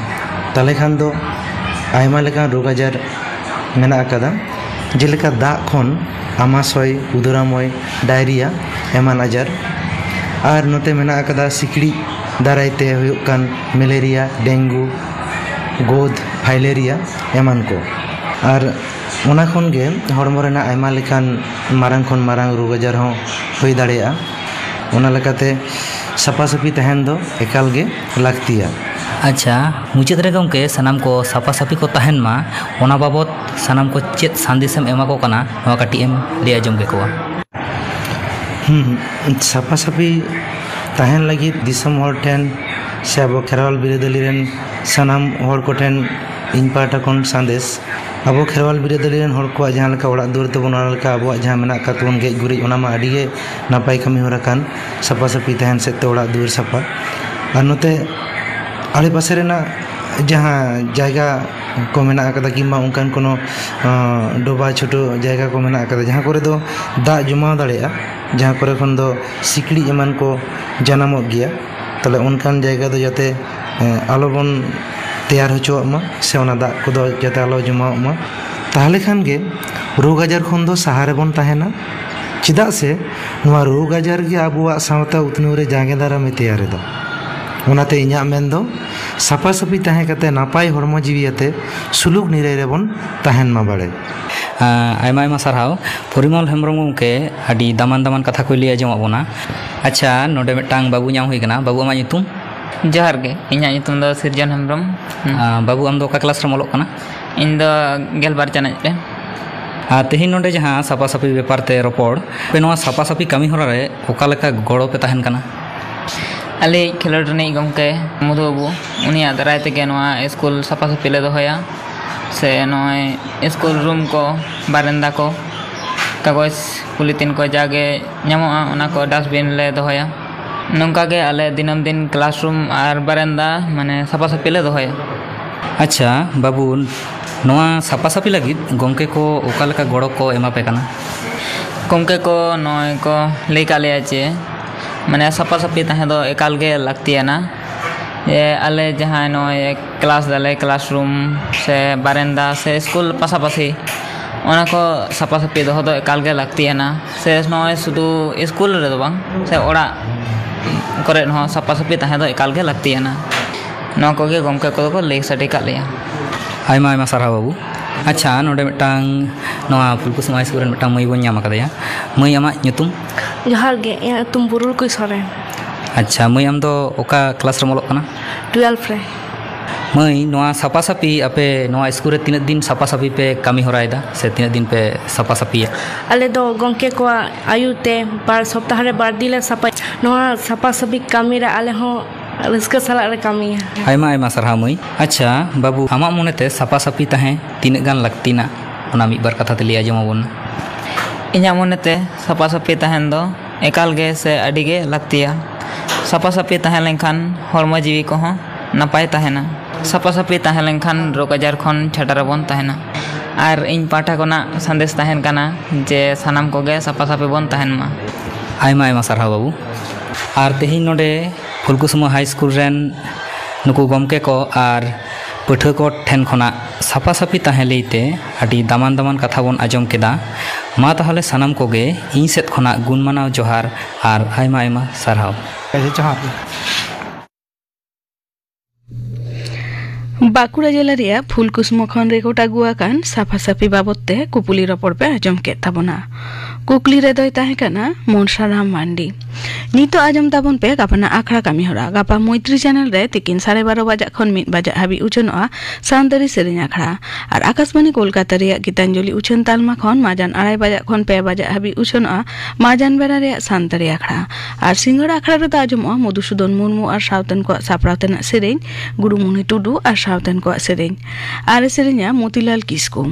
ᱛᱟᱦᱚᱞᱮ ᱠᱷᱟᱱ ᱫᱚ ᱟᱭᱢᱟ ᱞᱮᱠᱟᱱ ᱨᱳᱜᱽ ᱟᱡᱟᱨ ᱢᱮᱱᱟᱜ ᱟᱠᱟᱫᱟ, ᱡᱮᱞᱮᱠᱟ ᱫᱟᱜ ᱠᱷᱚᱱ ᱟᱢᱟᱥᱚᱭ, ᱩᱫᱟᱹᱨᱟᱢᱚᱭ, ᱰᱟᱭᱨᱤᱭᱟ ᱮᱢᱟᱱ ᱟᱡᱟᱨ᱾ ᱟᱨ ᱱᱚᱛᱮ ᱢᱮᱱᱟᱜ ᱟᱠᱟᱫᱟ ᱥᱤᱠᱲᱤᱡ ᱫᱟᱨᱟᱭ ᱛᱮ ᱦᱩᱭᱩᱜ ᱠᱟᱱ ᱢᱮᱞᱮᱨᱤᱭᱟ, ᱰᱮᱝᱜᱩ, ᱜᱳᱫᱷ, ᱯᱷᱟᱭᱞᱮᱨᱤᱭᱟ ᱮᱢᱟᱱ ᱠᱚ᱾ ᱟᱨ ᱚᱱᱟ ᱠᱷᱚᱱ ᱜᱮ ᱦᱚᱲᱢᱚ ᱨᱮᱱᱟᱜ ᱟᱭᱢᱟ ᱞᱮᱠᱟᱱ ᱢᱟᱨᱟᱝ ᱠᱷᱚᱱ ᱢᱟᱨᱟᱝ ᱨᱳᱜᱽ ᱟᱡᱟᱨ ᱦᱚᱸ ᱦᱩᱭ ᱫᱟᱲᱮᱭᱟᱜᱼᱟ᱾ ᱚᱱᱟ ᱞᱮᱠᱟᱛᱮ ᱥᱟᱯᱷᱟ ᱥᱟᱹᱯᱷᱤ ᱛᱟᱦᱮᱱ ᱫᱚ ᱮᱠᱟᱞ ᱜᱮ ᱞᱟᱹᱠᱛᱤᱭᱟ᱾ ᱟᱪᱪᱷᱟ, ᱢᱩᱪᱟᱹᱫ ᱨᱮ ᱜᱚᱢᱠᱮ, ᱥᱟᱱᱟᱢ ᱠᱚ ᱥᱟᱯᱷᱟ ᱥᱟᱹᱯᱷᱤ ᱠᱚ ᱛᱟᱦᱮᱱ ᱢᱟ, ᱚᱱᱟ ᱵᱟᱵᱚᱛ ᱥᱟᱱᱟᱢ ᱠᱚ ᱪᱮᱫ ᱥᱟᱸᱫᱮᱥᱮᱢ ᱮᱢᱟ ᱠᱚ ᱠᱟᱱᱟ, ᱱᱚᱣᱟ ᱠᱟᱹᱴᱤᱡ ᱮᱢ ᱞᱟᱹᱭ ᱟᱸᱡᱚᱢ ᱠᱮᱠᱚᱣᱟ᱾ ᱦᱩᱸ, ᱥᱟᱯᱷᱟ ᱥᱟᱹᱯᱷᱤ ᱛᱟᱦᱮᱱ ᱞᱟᱹᱜᱤᱫ ᱫᱤᱥᱚᱢ ᱦᱚᱲ ᱴᱷᱮᱱ ᱥᱮ ᱟᱵᱚ ᱠᱷᱮᱨᱣᱟᱞ ᱵᱤᱨᱟᱹᱫᱟᱹᱞᱤ ᱨᱮᱱ ᱥᱟᱱᱟᱢ ᱦᱚᱲ ᱠᱚᱴᱷᱮᱱ ᱤᱧ ᱯᱟᱦᱴᱟ ᱠᱷᱚᱱ ᱥᱟᱸᱫᱮᱥ, ᱟᱵᱚ ᱠᱷᱮᱨᱣᱟᱞ ᱵᱤᱨᱟᱹᱫᱟᱹᱞᱤ ᱨᱮᱱ ᱦᱚᱲ ᱠᱚᱣᱟᱜ ᱡᱟᱦᱟᱸ ᱞᱮᱠᱟ ᱚᱲᱟᱜ ᱫᱩᱣᱟᱹᱨ ᱛᱟᱵᱚᱱ, ᱚᱱᱟ ᱞᱮᱠᱟ ᱟᱵᱚᱣᱟᱜ ᱡᱟᱦᱟᱸ ᱢᱮᱱᱟᱜ ᱟᱠᱟᱫ ᱛᱟᱵᱚᱱ ᱜᱮᱡ ᱜᱩᱨᱤᱡ, ᱚᱱᱟ ᱢᱟ ᱟᱹᱰᱤ ᱜᱮ ᱱᱟᱯᱟᱭ ᱠᱟᱹᱢᱤ ᱦᱚᱨᱟ ᱠᱟᱱ, ᱥᱟᱯᱷᱟ ᱥᱟᱹᱯᱷᱤ ᱛᱟᱦᱮᱱ ᱥᱮᱫ ᱛᱮ ᱚᱲᱟᱜ ᱫᱩᱣᱟᱹᱨ ᱥᱟᱯᱷᱟ᱾ ᱟᱨ ᱱᱚᱛᱮ ᱟᱲᱮ ᱯᱟᱥᱮ ᱨᱮᱱᱟᱜ ᱡᱟᱦᱟᱸ ᱡᱟᱭᱜᱟ ᱠᱚ ᱢᱮᱱᱟᱜ ᱟᱠᱟᱫᱟ, ᱠᱤᱝᱵᱟ ᱚᱱᱠᱟᱱ ᱠᱳᱱᱳ, ᱟᱸ, ᱰᱚᱵᱷᱟ ᱪᱷᱳᱴᱳ ᱡᱟᱭᱜᱟ ᱠᱚ ᱢᱮᱱᱟᱜ ᱟᱠᱟᱫᱟ, ᱡᱟᱦᱟᱸ ᱠᱚᱨᱮ ᱫᱚ ᱫᱟᱜ ᱡᱚᱢᱟᱣ ᱫᱟᱲᱮᱭᱟᱜᱼᱟ, ᱡᱟᱦᱟᱸ ᱠᱚᱨᱮ ᱠᱷᱚᱱ ᱫᱚ ᱥᱤᱠᱲᱤᱡ ᱮᱢᱟᱱ ᱠᱚ ᱡᱟᱱᱟᱢᱚᱜ ᱜᱮᱭᱟ, ᱛᱟᱦᱞᱮ ᱚᱱᱠᱟᱱ ᱡᱟᱭᱜᱟ ᱫᱚ ᱡᱟᱛᱮ, ᱮᱸ, ᱟᱞᱚᱵᱚᱱ ᱛᱮᱭᱟᱨ ᱦᱚᱪᱚᱣᱟᱜ ᱢᱟ, ᱥᱮ ᱚᱱᱟ ᱫᱟᱜ ᱠᱚᱫᱚ ᱡᱟᱛᱮ ᱟᱞᱚ ᱡᱚᱢᱟᱣᱚᱜ ᱢᱟ᱾ ᱛᱟᱦᱚᱞᱮ ᱠᱷᱟᱱ ᱜᱮ ᱨᱳᱜᱽ ᱟᱡᱟᱨ ᱠᱷᱚᱱ ᱫᱚ ᱥᱟᱦᱟ ᱨᱮᱵᱚᱱ ᱛᱟᱦᱮᱱᱟ᱾ ᱪᱮᱫᱟᱜ ᱥᱮ ᱱᱚᱣᱟ ᱨᱳᱜᱽ ᱟᱡᱟᱨ ᱜᱮ ᱟᱵᱚᱣᱟᱜ ᱥᱟᱶᱛᱟ ᱩᱛᱱᱟᱹᱣ ᱨᱮ ᱡᱟᱸᱜᱮ ᱫᱟᱨᱟᱢᱮ ᱛᱮᱭᱟᱨ ᱮᱫᱟ᱾ ᱚᱱᱟᱛᱮ ᱤᱧᱟᱹᱜ ᱢᱮᱱ ᱫᱚ ᱥᱟᱯᱷᱟ ᱥᱟᱹᱯᱷᱤ ᱛᱟᱦᱮᱸ ᱠᱟᱛᱮ ᱱᱟᱯᱟᱭ ᱦᱚᱲᱢᱚ ᱡᱤᱣᱤ ᱟᱛᱮ ᱥᱩᱞᱩᱠ ᱱᱤᱨᱟᱹᱭ ᱨᱮᱵᱚᱱ ᱛᱟᱦᱮᱱ ᱢᱟ ᱵᱟᱲᱮ᱾ ᱟᱭᱢᱟ ᱟᱭᱢᱟ ᱥᱟᱨᱦᱟᱣ ᱯᱚᱨᱤᱢᱚᱞ ᱦᱮᱢᱵᱨᱚᱢ ᱜᱚᱢᱠᱮ, ᱟᱹᱰᱤ ᱫᱟᱢᱟᱱ ᱫᱟᱢᱟᱱ ᱠᱟᱛᱷᱟ ᱠᱚᱭ ᱞᱟᱹᱭ ᱟᱸᱡᱚᱢᱟᱫ ᱵᱚᱱᱟ᱾ ᱟᱪᱪᱷᱟ, ᱱᱚᱰᱮ ᱢᱤᱫᱴᱟᱝ ᱵᱟᱹᱵᱩ ᱧᱟᱢ ᱦᱩᱭ ᱠᱟᱱᱟ᱾ ᱵᱟᱹᱵᱩ, ᱟᱢᱟᱜ ᱧᱩᱛᱩᱢ? ᱡᱚᱦᱟᱨ ᱜᱮ, ᱤᱧᱟᱹᱜ ᱧᱩᱛᱩᱢ ᱫᱚ ᱥᱤᱨᱡᱚᱱ ᱦᱮᱢᱵᱨᱚᱢ᱾ ᱦᱩᱸ᱾ ᱟᱸ, ᱵᱟᱹᱵᱩ, ᱟᱢ ᱫᱚ ᱚᱠᱟ ᱠᱞᱟᱥ ᱨᱮᱢ ᱚᱞᱚᱜ ᱠᱟᱱᱟ? ᱤᱧ ᱫᱚ ᱜᱮᱞᱵᱟᱨ ᱪᱟᱱᱟᱪ ᱨᱮ᱾ ᱟᱨ ᱛᱮᱦᱮᱧ ᱱᱚᱰᱮ ᱡᱟᱦᱟᱸ ᱥᱟᱯᱷᱟ ᱥᱟᱹᱯᱷᱤ ᱵᱮᱯᱟᱨ ᱛᱮ ᱨᱚᱯᱚᱲ, ᱟᱯᱮ ᱱᱚᱣᱟ ᱥᱟᱯᱷᱟ ᱥᱟᱹᱯᱷᱤ ᱠᱟᱹᱢᱤ ᱦᱚᱨᱟ ᱨᱮ ᱚᱠᱟ ᱞᱮᱠᱟ ᱜᱚᱲᱚ ᱯᱮ ᱛᱟᱦᱮᱱ ᱠᱟᱱᱟ? ᱟᱞᱮᱭᱤᱡ ᱠᱷᱮᱞᱳᱰ ᱨᱤᱱᱤᱡ ᱜᱚᱢᱠᱮ ᱢᱚᱫᱷᱩ ᱵᱟᱹᱵᱩ, ᱩᱱᱤᱭᱟᱜ ᱫᱟᱨᱟᱭ ᱛᱮᱜᱮ ᱱᱚᱣᱟ ᱥᱠᱩᱞ ᱥᱟᱯᱷᱟ ᱥᱟᱹᱯᱷᱤ ᱞᱮ ᱫᱚᱦᱚᱭᱟ, ᱥᱮ ᱱᱚᱜᱼᱚᱭ ᱥᱠᱩᱞ ᱨᱩᱢ ᱠᱚ, ᱵᱟᱨᱮᱱᱫᱟ ᱠᱚ, ᱠᱟᱜᱚᱡᱽ ᱯᱚᱞᱤᱛᱤᱱ ᱠᱚ ᱡᱟᱜᱮ ᱧᱟᱢᱚᱜᱼᱟ, ᱚᱱᱟ ᱠᱚ ᱰᱟᱥᱴᱵᱤᱱ ᱞᱮ ᱫᱚᱦᱚᱭᱟ᱾ ᱱᱚᱝᱠᱟ ᱜᱮ ᱟᱞᱮ ᱫᱤᱱᱟᱹᱢ ᱫᱤᱱ ᱠᱞᱟᱥᱨᱩᱢ ᱟᱨ ᱵᱟᱨᱮᱱᱫᱟ ᱢᱟᱱᱮ ᱥᱟᱯᱷᱟ ᱥᱟᱹᱯᱷᱤ ᱞᱮ ᱫᱚᱦᱚᱭᱟ᱾ ᱟᱪᱪᱷᱟ ᱵᱟᱹᱵᱩ, ᱱᱚᱣᱟ ᱥᱟᱯᱷᱟ ᱥᱟᱹᱯᱷᱤ ᱞᱟᱹᱜᱤᱫ ᱜᱚᱢᱠᱮ ᱠᱚ ᱚᱠᱟ ᱞᱮᱠᱟ ᱜᱚᱲᱚ ᱠᱚ ᱮᱢᱟ ᱯᱮ ᱠᱟᱱᱟ? ᱜᱚᱢᱠᱮ ᱠᱚ ᱱᱚᱜᱼᱚᱭ ᱠᱚ ᱞᱟᱹᱭ ᱠᱟᱜ ᱞᱮᱭᱟ ᱡᱮ ᱢᱟᱱᱮ ᱥᱟᱯᱷᱟ ᱥᱟᱹᱯᱷᱤ ᱛᱟᱦᱮᱸ ᱫᱚ ᱮᱠᱟᱞ ᱜᱮ ᱞᱟᱹᱠᱛᱤᱭᱟᱱᱟ᱾ ᱡᱮ ᱟᱞᱮ ᱡᱟᱦᱟᱸᱭ ᱱᱚᱜᱼᱚᱭ ᱠᱞᱟᱥ ᱫᱟᱞᱮ, ᱠᱞᱟᱥᱨᱩᱢ ᱥᱮ ᱵᱟᱨᱮᱱᱫᱟ ᱥᱮ ᱥᱠᱩᱞ ᱯᱟᱥᱟᱯᱟᱥᱤ, ᱚᱱᱟ ᱠᱚ ᱥᱟᱯᱷᱟ ᱥᱟᱹᱯᱷᱤ ᱫᱚᱦᱚ ᱫᱚ ᱮᱠᱟᱞ ᱜᱮ ᱞᱟᱹᱠᱛᱤᱭᱟᱱᱟ᱾ ᱥᱮ ᱱᱚᱜᱼᱚᱭ ᱥᱩᱫᱷᱩ ᱥᱠᱩᱞ ᱨᱮᱫᱚ ᱵᱟᱝ, ᱥᱮ ᱚᱲᱟᱜ ᱠᱚᱨᱮ ᱦᱚᱸ ᱥᱟᱯᱷᱟ ᱥᱟᱹᱯᱷᱤ ᱛᱟᱦᱮᱸ ᱫᱚ ᱮᱠᱟᱞ ᱜᱮ ᱞᱟᱹᱠᱛᱤᱭᱟᱱᱟ᱾ ᱱᱚᱣᱟ ᱠᱚᱜᱮ ᱜᱚᱢᱠᱮ ᱠᱚᱫᱚ ᱠᱚ ᱞᱟᱹᱭ ᱥᱟᱰᱮ ᱠᱟᱜ ᱞᱮᱭᱟ᱾ ᱟᱭᱢᱟ ᱟᱭᱢᱟ ᱥᱟᱨᱦᱟᱣ ᱵᱟᱹᱵᱩ᱾ ᱟᱪᱪᱷᱟ, ᱱᱚᱰᱮ ᱢᱤᱫᱴᱟᱝ ᱱᱚᱣᱟ ᱯᱷᱩᱞᱠᱩᱥᱢᱟ ᱦᱟᱭ ᱥᱠᱩᱞ ᱨᱮᱱ ᱢᱤᱫᱴᱟᱝ ᱢᱟᱹᱭ ᱵᱚᱱ ᱧᱟᱢ ᱟᱠᱟᱫᱮᱭᱟ᱾ ᱢᱟᱹᱭ, ᱟᱢᱟᱜ ᱧᱩᱛᱩᱢ? ᱡᱚᱦᱟᱨ ᱜᱮ, ᱤᱧᱟᱹᱜ ᱧᱩᱛᱩᱢ ᱵᱩᱨᱩᱞ ᱠᱩᱭ ᱥᱚᱨᱮᱱ᱾ ᱟᱪᱪᱷᱟ ᱢᱟᱹᱭ, ᱟᱢ ᱫᱚ ᱚᱠᱟ ᱠᱞᱟᱥ ᱨᱮᱢ ᱚᱞᱚᱜ ᱠᱟᱱᱟ? ᱴᱩᱭᱮᱞᱵᱷ ᱨᱮ᱾ ᱢᱟᱹᱭ, ᱱᱚᱣᱟ ᱥᱟᱯᱷᱟ ᱥᱟᱹᱯᱷᱤ ᱟᱯᱮ ᱱᱚᱣᱟ ᱥᱠᱩᱞ ᱨᱮ ᱛᱤᱱᱟᱹᱜ ᱫᱤᱱ ᱥᱟᱯᱷᱟ ᱥᱟᱹᱯᱷᱤ ᱯᱮ ᱠᱟᱹᱢᱤ ᱦᱚᱨᱟᱭᱮᱫᱟ ᱥᱮ ᱛᱤᱱᱟᱹᱜ ᱫᱤᱱ ᱯᱮ ᱥᱟᱯᱷᱟ ᱥᱟᱹᱯᱷᱤᱭᱟ? ᱟᱞᱮ ᱫᱚ ᱜᱚᱢᱠᱮ ᱠᱚᱣᱟᱜ ᱟᱭᱩᱨ ᱛᱮ ᱵᱟᱨ ᱥᱚᱯᱛᱟᱦᱚ ᱨᱮ ᱵᱟᱨ ᱫᱤᱱ ᱞᱮ ᱥᱟᱯᱷᱟᱭᱟ᱾ ᱱᱚᱣᱟ ᱥᱟᱯᱷᱟ ᱥᱟᱹᱯᱷᱤ ᱠᱟᱹᱢᱤ ᱨᱮ ᱟᱞᱮ ᱦᱚᱸ ᱨᱟᱹᱥᱠᱟᱹ ᱥᱟᱞᱟᱜ ᱞᱮ ᱠᱟᱹᱢᱤᱭᱟ᱾ ᱟᱭᱢᱟ ᱟᱭᱢᱟ ᱥᱟᱨᱦᱟᱣ ᱢᱟᱹᱭ᱾ ᱟᱪᱪᱷᱟ ᱵᱟᱹᱵᱩ, ᱟᱢᱟᱜ ᱢᱚᱱᱮᱛᱮ ᱥᱟᱯᱷᱟ ᱥᱟᱹᱯᱷᱤ ᱛᱟᱦᱮᱸ ᱛᱤᱱᱟᱹᱜ ᱜᱟᱱ ᱞᱟᱹᱠᱛᱤᱱᱟ, ᱚᱱᱟ ᱢᱤᱫ ᱵᱟᱨ ᱠᱟᱛᱷᱟ ᱛᱮ ᱞᱟᱹᱭ ᱟᱸᱡᱚᱢ ᱟᱵᱚᱱ ᱢᱮ᱾ ᱤᱧᱟᱹᱜ ᱢᱚᱱᱮᱛᱮ ᱥᱟᱯᱷᱟ ᱥᱟᱹᱯᱷᱤ ᱛᱟᱦᱮᱱ ᱫᱚ ᱮᱠᱟᱞ ᱜᱮ ᱥᱮ ᱟᱹᱰᱤ ᱜᱮ ᱞᱟᱹᱠᱛᱤᱭᱟ᱾ ᱥᱟᱯᱷᱟ ᱥᱟᱹᱯᱷᱤ ᱛᱟᱦᱮᱸ ᱞᱮᱱᱠᱷᱟᱱ ᱦᱚᱲᱢᱚ ᱡᱤᱣᱤ ᱠᱚᱦᱚᱸ ᱱᱟᱯᱟᱭ ᱛᱟᱦᱮᱱᱟ᱾ ᱥᱟᱯᱷᱟ ᱥᱟᱹᱯᱷᱤ ᱛᱟᱦᱮᱸ ᱞᱮᱱᱠᱷᱟᱱ ᱨᱳᱜᱽ ᱟᱡᱟᱨ ᱠᱷᱚᱱ ᱪᱷᱟᱰᱟ ᱨᱮᱵᱚᱱ ᱛᱟᱦᱮᱱᱟ᱾ ᱟᱨ ᱤᱧ ᱯᱟᱦᱴᱟ ᱠᱷᱚᱱᱟᱜ ᱥᱟᱸᱫᱮᱥ ᱛᱟᱦᱮᱱ ᱠᱟᱱᱟ ᱡᱮ ᱥᱟᱱᱟᱢ ᱠᱚᱜᱮ ᱥᱟᱯᱷᱟ ᱥᱟᱹᱯᱷᱤ ᱵᱚᱱ ᱛᱟᱦᱮᱱ ᱢᱟ᱾ ᱟᱭᱢᱟ ᱟᱭᱢᱟ ᱥᱟᱨᱦᱟᱣ ᱵᱟᱹᱵᱩ᱾ ᱟᱨ ᱛᱮᱦᱮᱧ ᱱᱚᱰᱮ ᱯᱷᱩᱞᱠᱩᱥᱢᱟ ᱦᱟᱭ ᱥᱠᱩᱞ ᱨᱮᱱ ᱱᱩᱠᱩ ᱜᱚᱢᱠᱮ ᱠᱚ ᱟᱨ ᱯᱟᱹᱴᱷᱩᱣᱟᱹ ᱠᱚ ᱴᱷᱮᱱ ᱠᱷᱚᱱᱟᱜ ᱥᱟᱯᱷᱟ ᱥᱟᱹᱯᱷᱤ ᱛᱟᱦᱮᱸ ᱞᱟᱹᱭᱛᱮ ᱟᱹᱰᱤ ᱫᱟᱢᱟᱱ ᱫᱟᱢᱟᱱ ᱠᱟᱛᱷᱟ ᱵᱚᱱ ᱟᱸᱡᱚᱢ ᱠᱮᱫᱟ᱾ ᱢᱟ ᱛᱟᱦᱚᱞᱮ ᱥᱟᱱᱟᱢ ᱠᱚᱜᱮ ᱤᱧ ᱥᱮᱫ ᱠᱷᱚᱱᱟᱜ ᱜᱩᱱ ᱢᱟᱱᱟᱣ ᱡᱚᱦᱟᱨ ᱟᱨ ᱟᱭᱢᱟ ᱟᱭᱢᱟ ᱥᱟᱨᱦᱟᱣ᱾ ᱡᱚᱦᱟᱨ ᱜᱮ᱾ ᱵᱟᱸᱠᱩᱲᱟ ᱡᱮᱞᱟ ᱨᱮᱭᱟᱜ ᱯᱷᱩᱞᱠᱩᱥᱢᱟᱹ ᱠᱷᱚᱱ ᱨᱮᱠᱚᱨᱰ ᱟᱹᱜᱩ ᱟᱠᱟᱱ ᱥᱟᱯᱷᱟ ᱥᱟᱹᱯᱷᱤ ᱵᱟᱵᱚᱫ ᱛᱮ ᱠᱩᱯᱩᱞᱤ ᱨᱚᱯᱚᱲ ᱯᱮ ᱟᱸᱡᱚᱢ ᱠᱮᱫ ᱛᱟᱵᱚᱱᱟ᱾ ᱠᱩᱠᱞᱤ ᱨᱮᱫᱚᱭ ᱛᱟᱦᱮᱸ ᱠᱟᱱᱟ ᱢᱚᱱᱥᱟᱨᱟᱢ ᱢᱟᱱᱰᱤ᱾ ᱱᱤᱛᱚᱜ ᱟᱸᱡᱚᱢ ᱛᱟᱵᱚᱱ ᱯᱮ ᱜᱟᱯᱟᱱᱟᱜ ᱟᱠᱷᱲᱟ ᱠᱟᱹᱢᱤ ᱦᱚᱨᱟ᱾ ᱜᱟᱯᱟ ᱢᱳᱭᱛᱨᱤ ᱪᱮᱱᱮᱞ ᱨᱮ ᱛᱤᱠᱤᱱ ᱥᱟᱲᱮ ᱵᱟᱨᱚ ᱵᱟᱡᱟᱜ ᱠᱷᱚᱱ ᱢᱤᱫ ᱵᱟᱡᱟᱜ ᱦᱟᱹᱵᱤᱡ ᱩᱪᱷᱟᱹᱱᱚᱜᱼᱟ ᱥᱟᱱᱛᱟᱲᱤ ᱥᱮᱨᱮᱧ ᱟᱠᱷᱲᱟ᱾ ᱟᱨ ᱟᱠᱟᱥᱵᱟᱱᱤ ᱠᱳᱞᱠᱟᱛᱟ ᱨᱮᱭᱟᱜ ᱜᱤᱛᱟᱧᱡᱚᱞᱤ ᱩᱪᱷᱟᱹᱱ ᱛᱟᱞᱢᱟ ᱠᱷᱚᱱ ᱢᱟᱡᱟᱱ ᱟᱲᱟᱭ ᱵᱟᱡᱟᱜ ᱠᱷᱚᱱ ᱯᱮ ᱵᱟᱡᱟᱜ ᱦᱟᱹᱵᱤᱡ ᱩᱪᱷᱟᱹᱱᱚᱜᱼᱟ ᱢᱟᱡᱟᱱ ᱵᱮᱲᱟ ᱨᱮᱭᱟᱜ ᱥᱟᱱᱛᱟᱲᱤ ᱟᱠᱷᱲᱟ᱾ ᱟᱨ ᱥᱤᱸᱜᱟᱹᱲ ᱟᱠᱷᱲᱟ ᱨᱮᱫᱚ ᱟᱸᱡᱚᱢᱚᱜᱼᱟ ᱢᱚᱫᱷᱩᱥᱩᱫᱚᱱ ᱢᱩᱨᱢᱩ ᱟᱨ ᱥᱟᱶᱛᱮᱱ ᱠᱚᱣᱟᱜ ᱥᱟᱯᱲᱟᱣ ᱛᱮᱱᱟᱜ ᱥᱮᱨᱮᱧ ᱜᱩᱨᱩᱢᱩᱱᱤ ᱴᱩᱰᱩ ᱟᱨ ᱥᱟᱶᱛᱮᱱ ᱠᱚᱣᱟᱜ ᱥᱮᱨᱮᱧ᱾ ᱟᱨ ᱮ ᱥᱮᱨᱮᱧᱟ ᱢᱚᱛᱤᱞᱟᱞ ᱠᱤᱥᱠᱩ᱾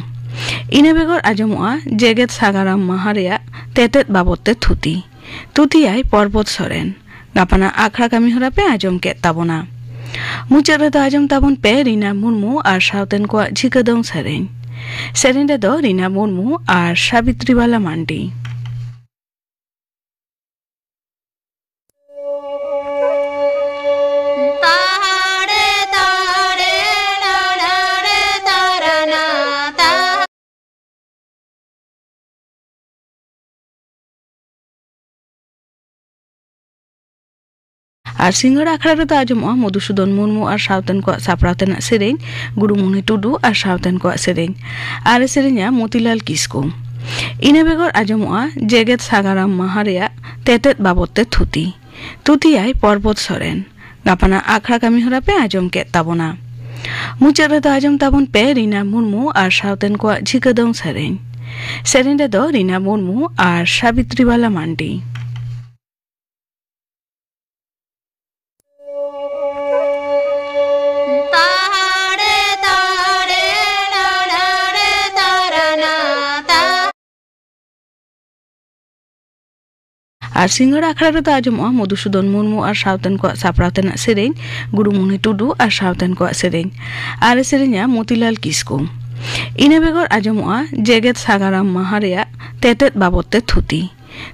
ᱤᱱᱟᱹ ᱵᱮᱜᱚᱨ ᱟᱸᱡᱚᱢᱚᱜᱼᱟ ᱡᱮᱜᱮᱛ ᱥᱟᱜᱟᱲᱟᱢ ᱢᱟᱦᱟ ᱨᱮᱭᱟᱜ ᱛᱮᱛᱮᱫ ᱵᱟᱵᱚᱫ ᱛᱮ ᱛᱷᱩᱛᱤ᱾ ᱛᱷᱩᱛᱤᱭᱟᱭ ᱯᱚᱨᱵᱚᱛ ᱥᱚᱨᱮᱱ᱾ ᱜᱟᱯᱟᱱᱟᱜ ᱟᱠᱷᱲᱟ ᱠᱟᱹᱢᱤ ᱦᱚᱨᱟ ᱯᱮ ᱟᱸᱡᱚᱢ ᱠᱮᱫ ᱛᱟᱵᱚᱱᱟ᱾ ᱢᱩᱪᱟᱹᱫ ᱨᱮᱫᱚ ᱟᱸᱡᱚᱢ ᱛᱟᱵᱚᱱ ᱯᱮ ᱨᱤᱱᱟ ᱢᱩᱨᱢᱩ ᱟᱨ ᱥᱟᱶᱛᱮᱱ ᱠᱚᱣᱟᱜ ᱡᱷᱤᱠᱟᱹ ᱫᱚᱝ ᱥᱮᱨᱮᱧ᱾ ᱥᱮᱨᱮᱧ ᱨᱮᱫᱚ ᱨᱤᱱᱟ ᱢᱩᱨᱢᱩ ᱟᱨ ᱥᱟᱵᱤᱛᱨᱤ ᱵᱟᱞᱟ ᱢᱟᱱᱰᱤ᱾ ᱟᱨ ᱥᱤᱸᱜᱟᱹᱲ ᱟᱠᱷᱲᱟ ᱨᱮᱫᱚ ᱟᱸᱡᱚᱢᱚᱜᱼᱟ ᱢᱚᱫᱷᱩᱥᱩᱫᱚᱱ ᱢᱩᱨᱢᱩ ᱟᱨ ᱥᱟᱶᱛᱮᱱ ᱠᱚᱣᱟᱜ ᱥᱟᱯᱲᱟᱣ ᱛᱮᱱᱟᱜ ᱥᱮᱨᱮᱧ ᱜᱩᱨᱩᱢᱩᱱᱤ ᱴᱩᱰᱩ ᱟᱨ ᱥᱟᱶᱛᱮᱱ ᱠᱚᱣᱟᱜ ᱥᱮᱨᱮᱧ᱾ ᱟᱨ ᱮ ᱥᱮᱨᱮᱧᱟ ᱢᱚᱛᱤᱞᱟᱞ ᱠᱤᱥᱠᱩ᱾ ᱤᱱᱟᱹ ᱵᱮᱜᱚᱨ ᱟᱸᱡᱚᱢᱚᱜᱼᱟ ᱡᱮᱜᱮᱛ ᱥᱟᱜᱟᱲᱟᱢ ᱢᱟᱦᱟ ᱨᱮᱭᱟᱜ ᱛᱮᱛᱮᱫ ᱵᱟᱵᱚᱫ ᱛᱮ ᱛᱷᱩᱛᱤ᱾ ᱛᱷᱩᱛᱤᱭᱟᱭ ᱯᱚᱨᱵᱚᱛ ᱥᱚᱨᱮᱱ᱾ ᱜᱟᱯᱟᱱᱟᱜ ᱟᱠᱷᱲᱟ ᱠᱟᱹᱢᱤ ᱦᱚᱨᱟ ᱯᱮ ᱟᱸᱡᱚᱢ ᱠᱮᱫ ᱛᱟᱵᱚᱱᱟ᱾ ᱢᱩᱪᱟᱹᱫ ᱨᱮᱫᱚ ᱟᱸᱡᱚᱢ ᱛᱟᱵᱚᱱ ᱯᱮ ᱨᱤᱱᱟ ᱢᱩᱨᱢᱩ ᱟᱨ ᱥᱟᱶᱛᱮᱱ ᱠᱚᱣᱟᱜ ᱡᱷᱤᱠᱟᱹ ᱫᱚᱝ ᱥᱮᱨᱮᱧ᱾ ᱥᱮᱨᱮᱧ ᱨᱮᱫᱚ ᱨᱤᱱᱟ ᱢᱩᱨᱢᱩ ᱟᱨ ᱥᱟᱵᱤᱛᱨᱤ ᱵᱟᱞᱟ ᱢᱟᱱᱰᱤ᱾ ᱟᱨ ᱥᱤᱸᱜᱟᱹᱲ ᱟᱠᱷᱲᱟ ᱨᱮᱫᱚ ᱟᱸᱡᱚᱢᱚᱜᱼᱟ ᱢᱚᱫᱷᱩᱥᱩᱫᱚᱱ ᱢᱩᱨᱢᱩ ᱟᱨ ᱥᱟᱶᱛᱮᱱ ᱠᱚᱣᱟᱜ ᱥᱟᱯᱲᱟᱣ ᱛᱮᱱᱟᱜ ᱥᱮᱨᱮᱧ ᱜᱩᱨᱩᱢᱩᱱᱤ ᱴᱩᱰᱩ ᱟᱨ ᱥᱟᱶᱛᱮᱱ ᱠᱚᱣᱟᱜ ᱥᱮᱨᱮᱧ᱾ ᱟᱨ ᱮ ᱥᱮᱨᱮᱧᱟ ᱢᱚᱛᱤᱞᱟᱞ ᱠᱤᱥᱠᱩ᱾ ᱤᱱᱟᱹ ᱵᱮᱜᱚᱨ ᱟᱸᱡᱚᱢᱚᱜᱼᱟ ᱡᱮᱜᱮᱛ ᱥᱟᱜᱟᱲᱟᱢ ᱢᱟᱦᱟ ᱨᱮᱭᱟᱜ ᱛᱮᱛᱮᱫ ᱵᱟᱵᱚᱫ ᱛᱮ ᱛᱷᱩᱛᱤ᱾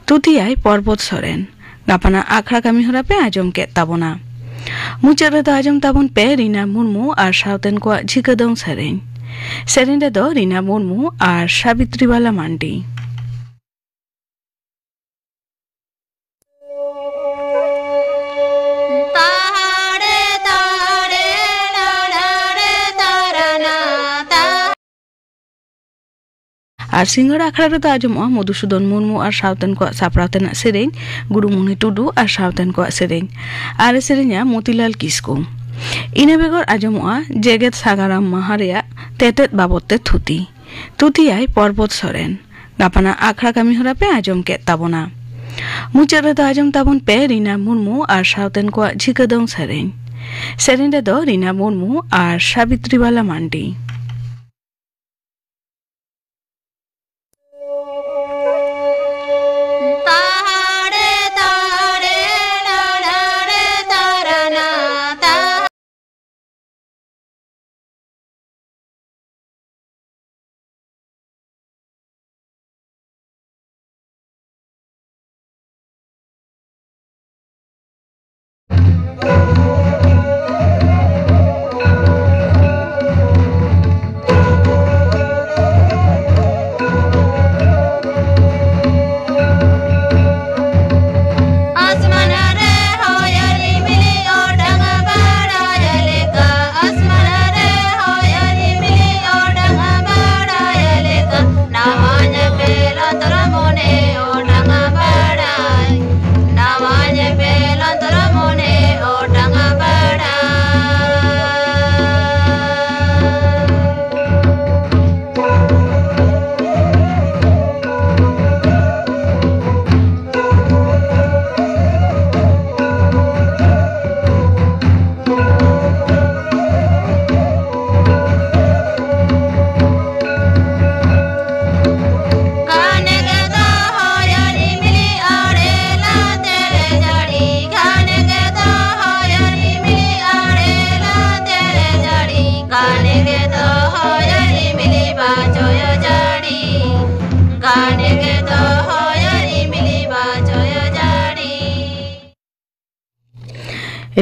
ᱛᱷᱩᱛᱤᱭᱟᱭ ᱯᱚᱨᱵᱚᱛ ᱥᱚᱨᱮᱱ᱾ ᱜᱟᱯᱟᱱᱟᱜ ᱟᱠᱷᱲᱟ ᱠᱟᱹᱢᱤ ᱦᱚᱨᱟ ᱯᱮ ᱟᱸᱡᱚᱢ ᱠᱮᱫ ᱛᱟᱵᱚᱱᱟ᱾ ᱢᱩᱪᱟᱹᱫ ᱨᱮᱫᱚ ᱟᱸᱡᱚᱢ ᱛᱟᱵᱚᱱ ᱯᱮ ᱨᱤᱱᱟ ᱢᱩᱨᱢᱩ ᱟᱨ ᱥᱟᱶᱛᱮᱱ ᱠᱚᱣᱟᱜ ᱡᱷᱤᱠᱟᱹ ᱫᱚᱝ ᱥᱮᱨᱮᱧ᱾ ᱥᱮᱨᱮᱧ ᱨᱮᱫᱚ ᱨᱤᱱᱟ ᱢᱩᱨᱢᱩ ᱟᱨ ᱥᱟᱵᱤᱛᱨᱤ ᱵᱟᱞᱟ ᱢᱟᱱᱰᱤ᱾ ᱟᱨ ᱥᱤᱸᱜᱟᱹᱲ ᱟᱠᱷᱲᱟ ᱨᱮᱫᱚ ᱟᱸᱡᱚᱢᱚᱜᱼᱟ ᱢᱚᱫᱷᱩᱥᱩᱫᱚᱱ ᱢᱩᱨᱢᱩ ᱟᱨ ᱥᱟᱶᱛᱮᱱ ᱠᱚᱣᱟᱜ ᱥᱟᱯᱲᱟᱣ ᱛᱮᱱᱟᱜ ᱥᱮᱨᱮᱧ, ᱜᱩᱨᱩᱢᱩᱱᱤ ᱴᱩᱰᱩ ᱟᱨ ᱥᱟᱶᱛᱮᱱ ᱠᱚᱣᱟᱜ ᱥᱮᱨᱮᱧ, ᱟᱨ ᱮ ᱥᱮᱨᱮᱧᱟ ᱢᱚᱛᱤᱞᱟᱞ ᱠᱤᱥᱠᱩ᱾ ᱤᱱᱟᱹ ᱵᱮᱜᱚᱨ ᱟᱸᱡᱚᱢᱚᱜᱼᱟ ᱡᱮᱜᱮᱛ ᱥᱟᱜᱟᱲᱟᱢ ᱢᱟᱦᱟ ᱨᱮᱭᱟᱜ ᱛᱮᱛᱮᱫ ᱵᱟᱵᱚᱫ ᱛᱮ ᱛᱷᱩᱛᱤ᱾ ᱛᱷᱩᱛᱤᱭᱟᱭ ᱯᱚᱨᱵᱚᱛ ᱥᱚᱨᱮᱱ᱾ ᱜᱟᱯᱟᱱᱟᱜ ᱟᱠᱷᱲᱟ ᱠᱟᱹᱢᱤ ᱦᱚᱨᱟ ᱯᱮ ᱟᱸᱡᱚᱢ ᱠᱮᱫ ᱛᱟᱵᱚᱱᱟ᱾ ᱢᱩᱪᱟᱹᱫ ᱨᱮᱫᱚ ᱟᱸᱡᱚᱢ ᱛᱟᱵᱚᱱ ᱯᱮ ᱨᱤᱱᱟ ᱢᱩᱨᱢᱩ ᱟᱨ ᱥᱟᱶᱛᱮᱱ ᱠᱚᱣᱟᱜ ᱡᱷᱤᱠᱟᱹ ᱫᱚᱝ ᱥᱮᱨᱮᱧ᱾ ᱥᱮᱨᱮᱧ ᱨᱮᱫᱚ ᱨᱤᱱᱟ ᱢᱩᱨᱢᱩ ᱟᱨ ᱥᱟᱵᱤᱛᱨᱤ ᱵᱟᱞᱟ ᱢᱟᱱᱰᱤ᱾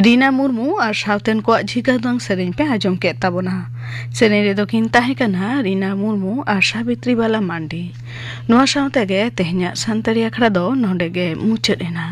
ᱨᱤᱱᱟ ᱢᱩᱨᱢᱩ ᱟᱨ ᱥᱟᱶᱛᱮᱱ ᱠᱚᱣᱟᱜ ᱡᱷᱤᱠᱟᱹ ᱫᱚᱝ ᱥᱮᱨᱮᱧ ᱯᱮ ᱟᱸᱡᱚᱢ ᱠᱮᱫ ᱛᱟᱵᱚᱱᱟ᱾ ᱥᱮᱨᱮᱧ ᱨᱮᱫᱚ ᱠᱤᱱ ᱛᱟᱦᱮᱸ ᱠᱟᱱᱟ ᱨᱤᱱᱟ ᱢᱩᱨᱢᱩ ᱟᱨ ᱥᱟᱵᱤᱛᱨᱤ ᱵᱟᱞᱟ ᱢᱟᱱᱰᱤ᱾ ᱱᱚᱣᱟ ᱥᱟᱶᱛᱮ ᱜᱮ ᱛᱮᱦᱮᱧᱟᱜ ᱥᱟᱱᱛᱟᱲᱤ ᱟᱠᱷᱲᱟ ᱫᱚ ᱱᱚᱰᱮ ᱜᱮ ᱢᱩᱪᱟᱹᱫ ᱮᱱᱟ᱾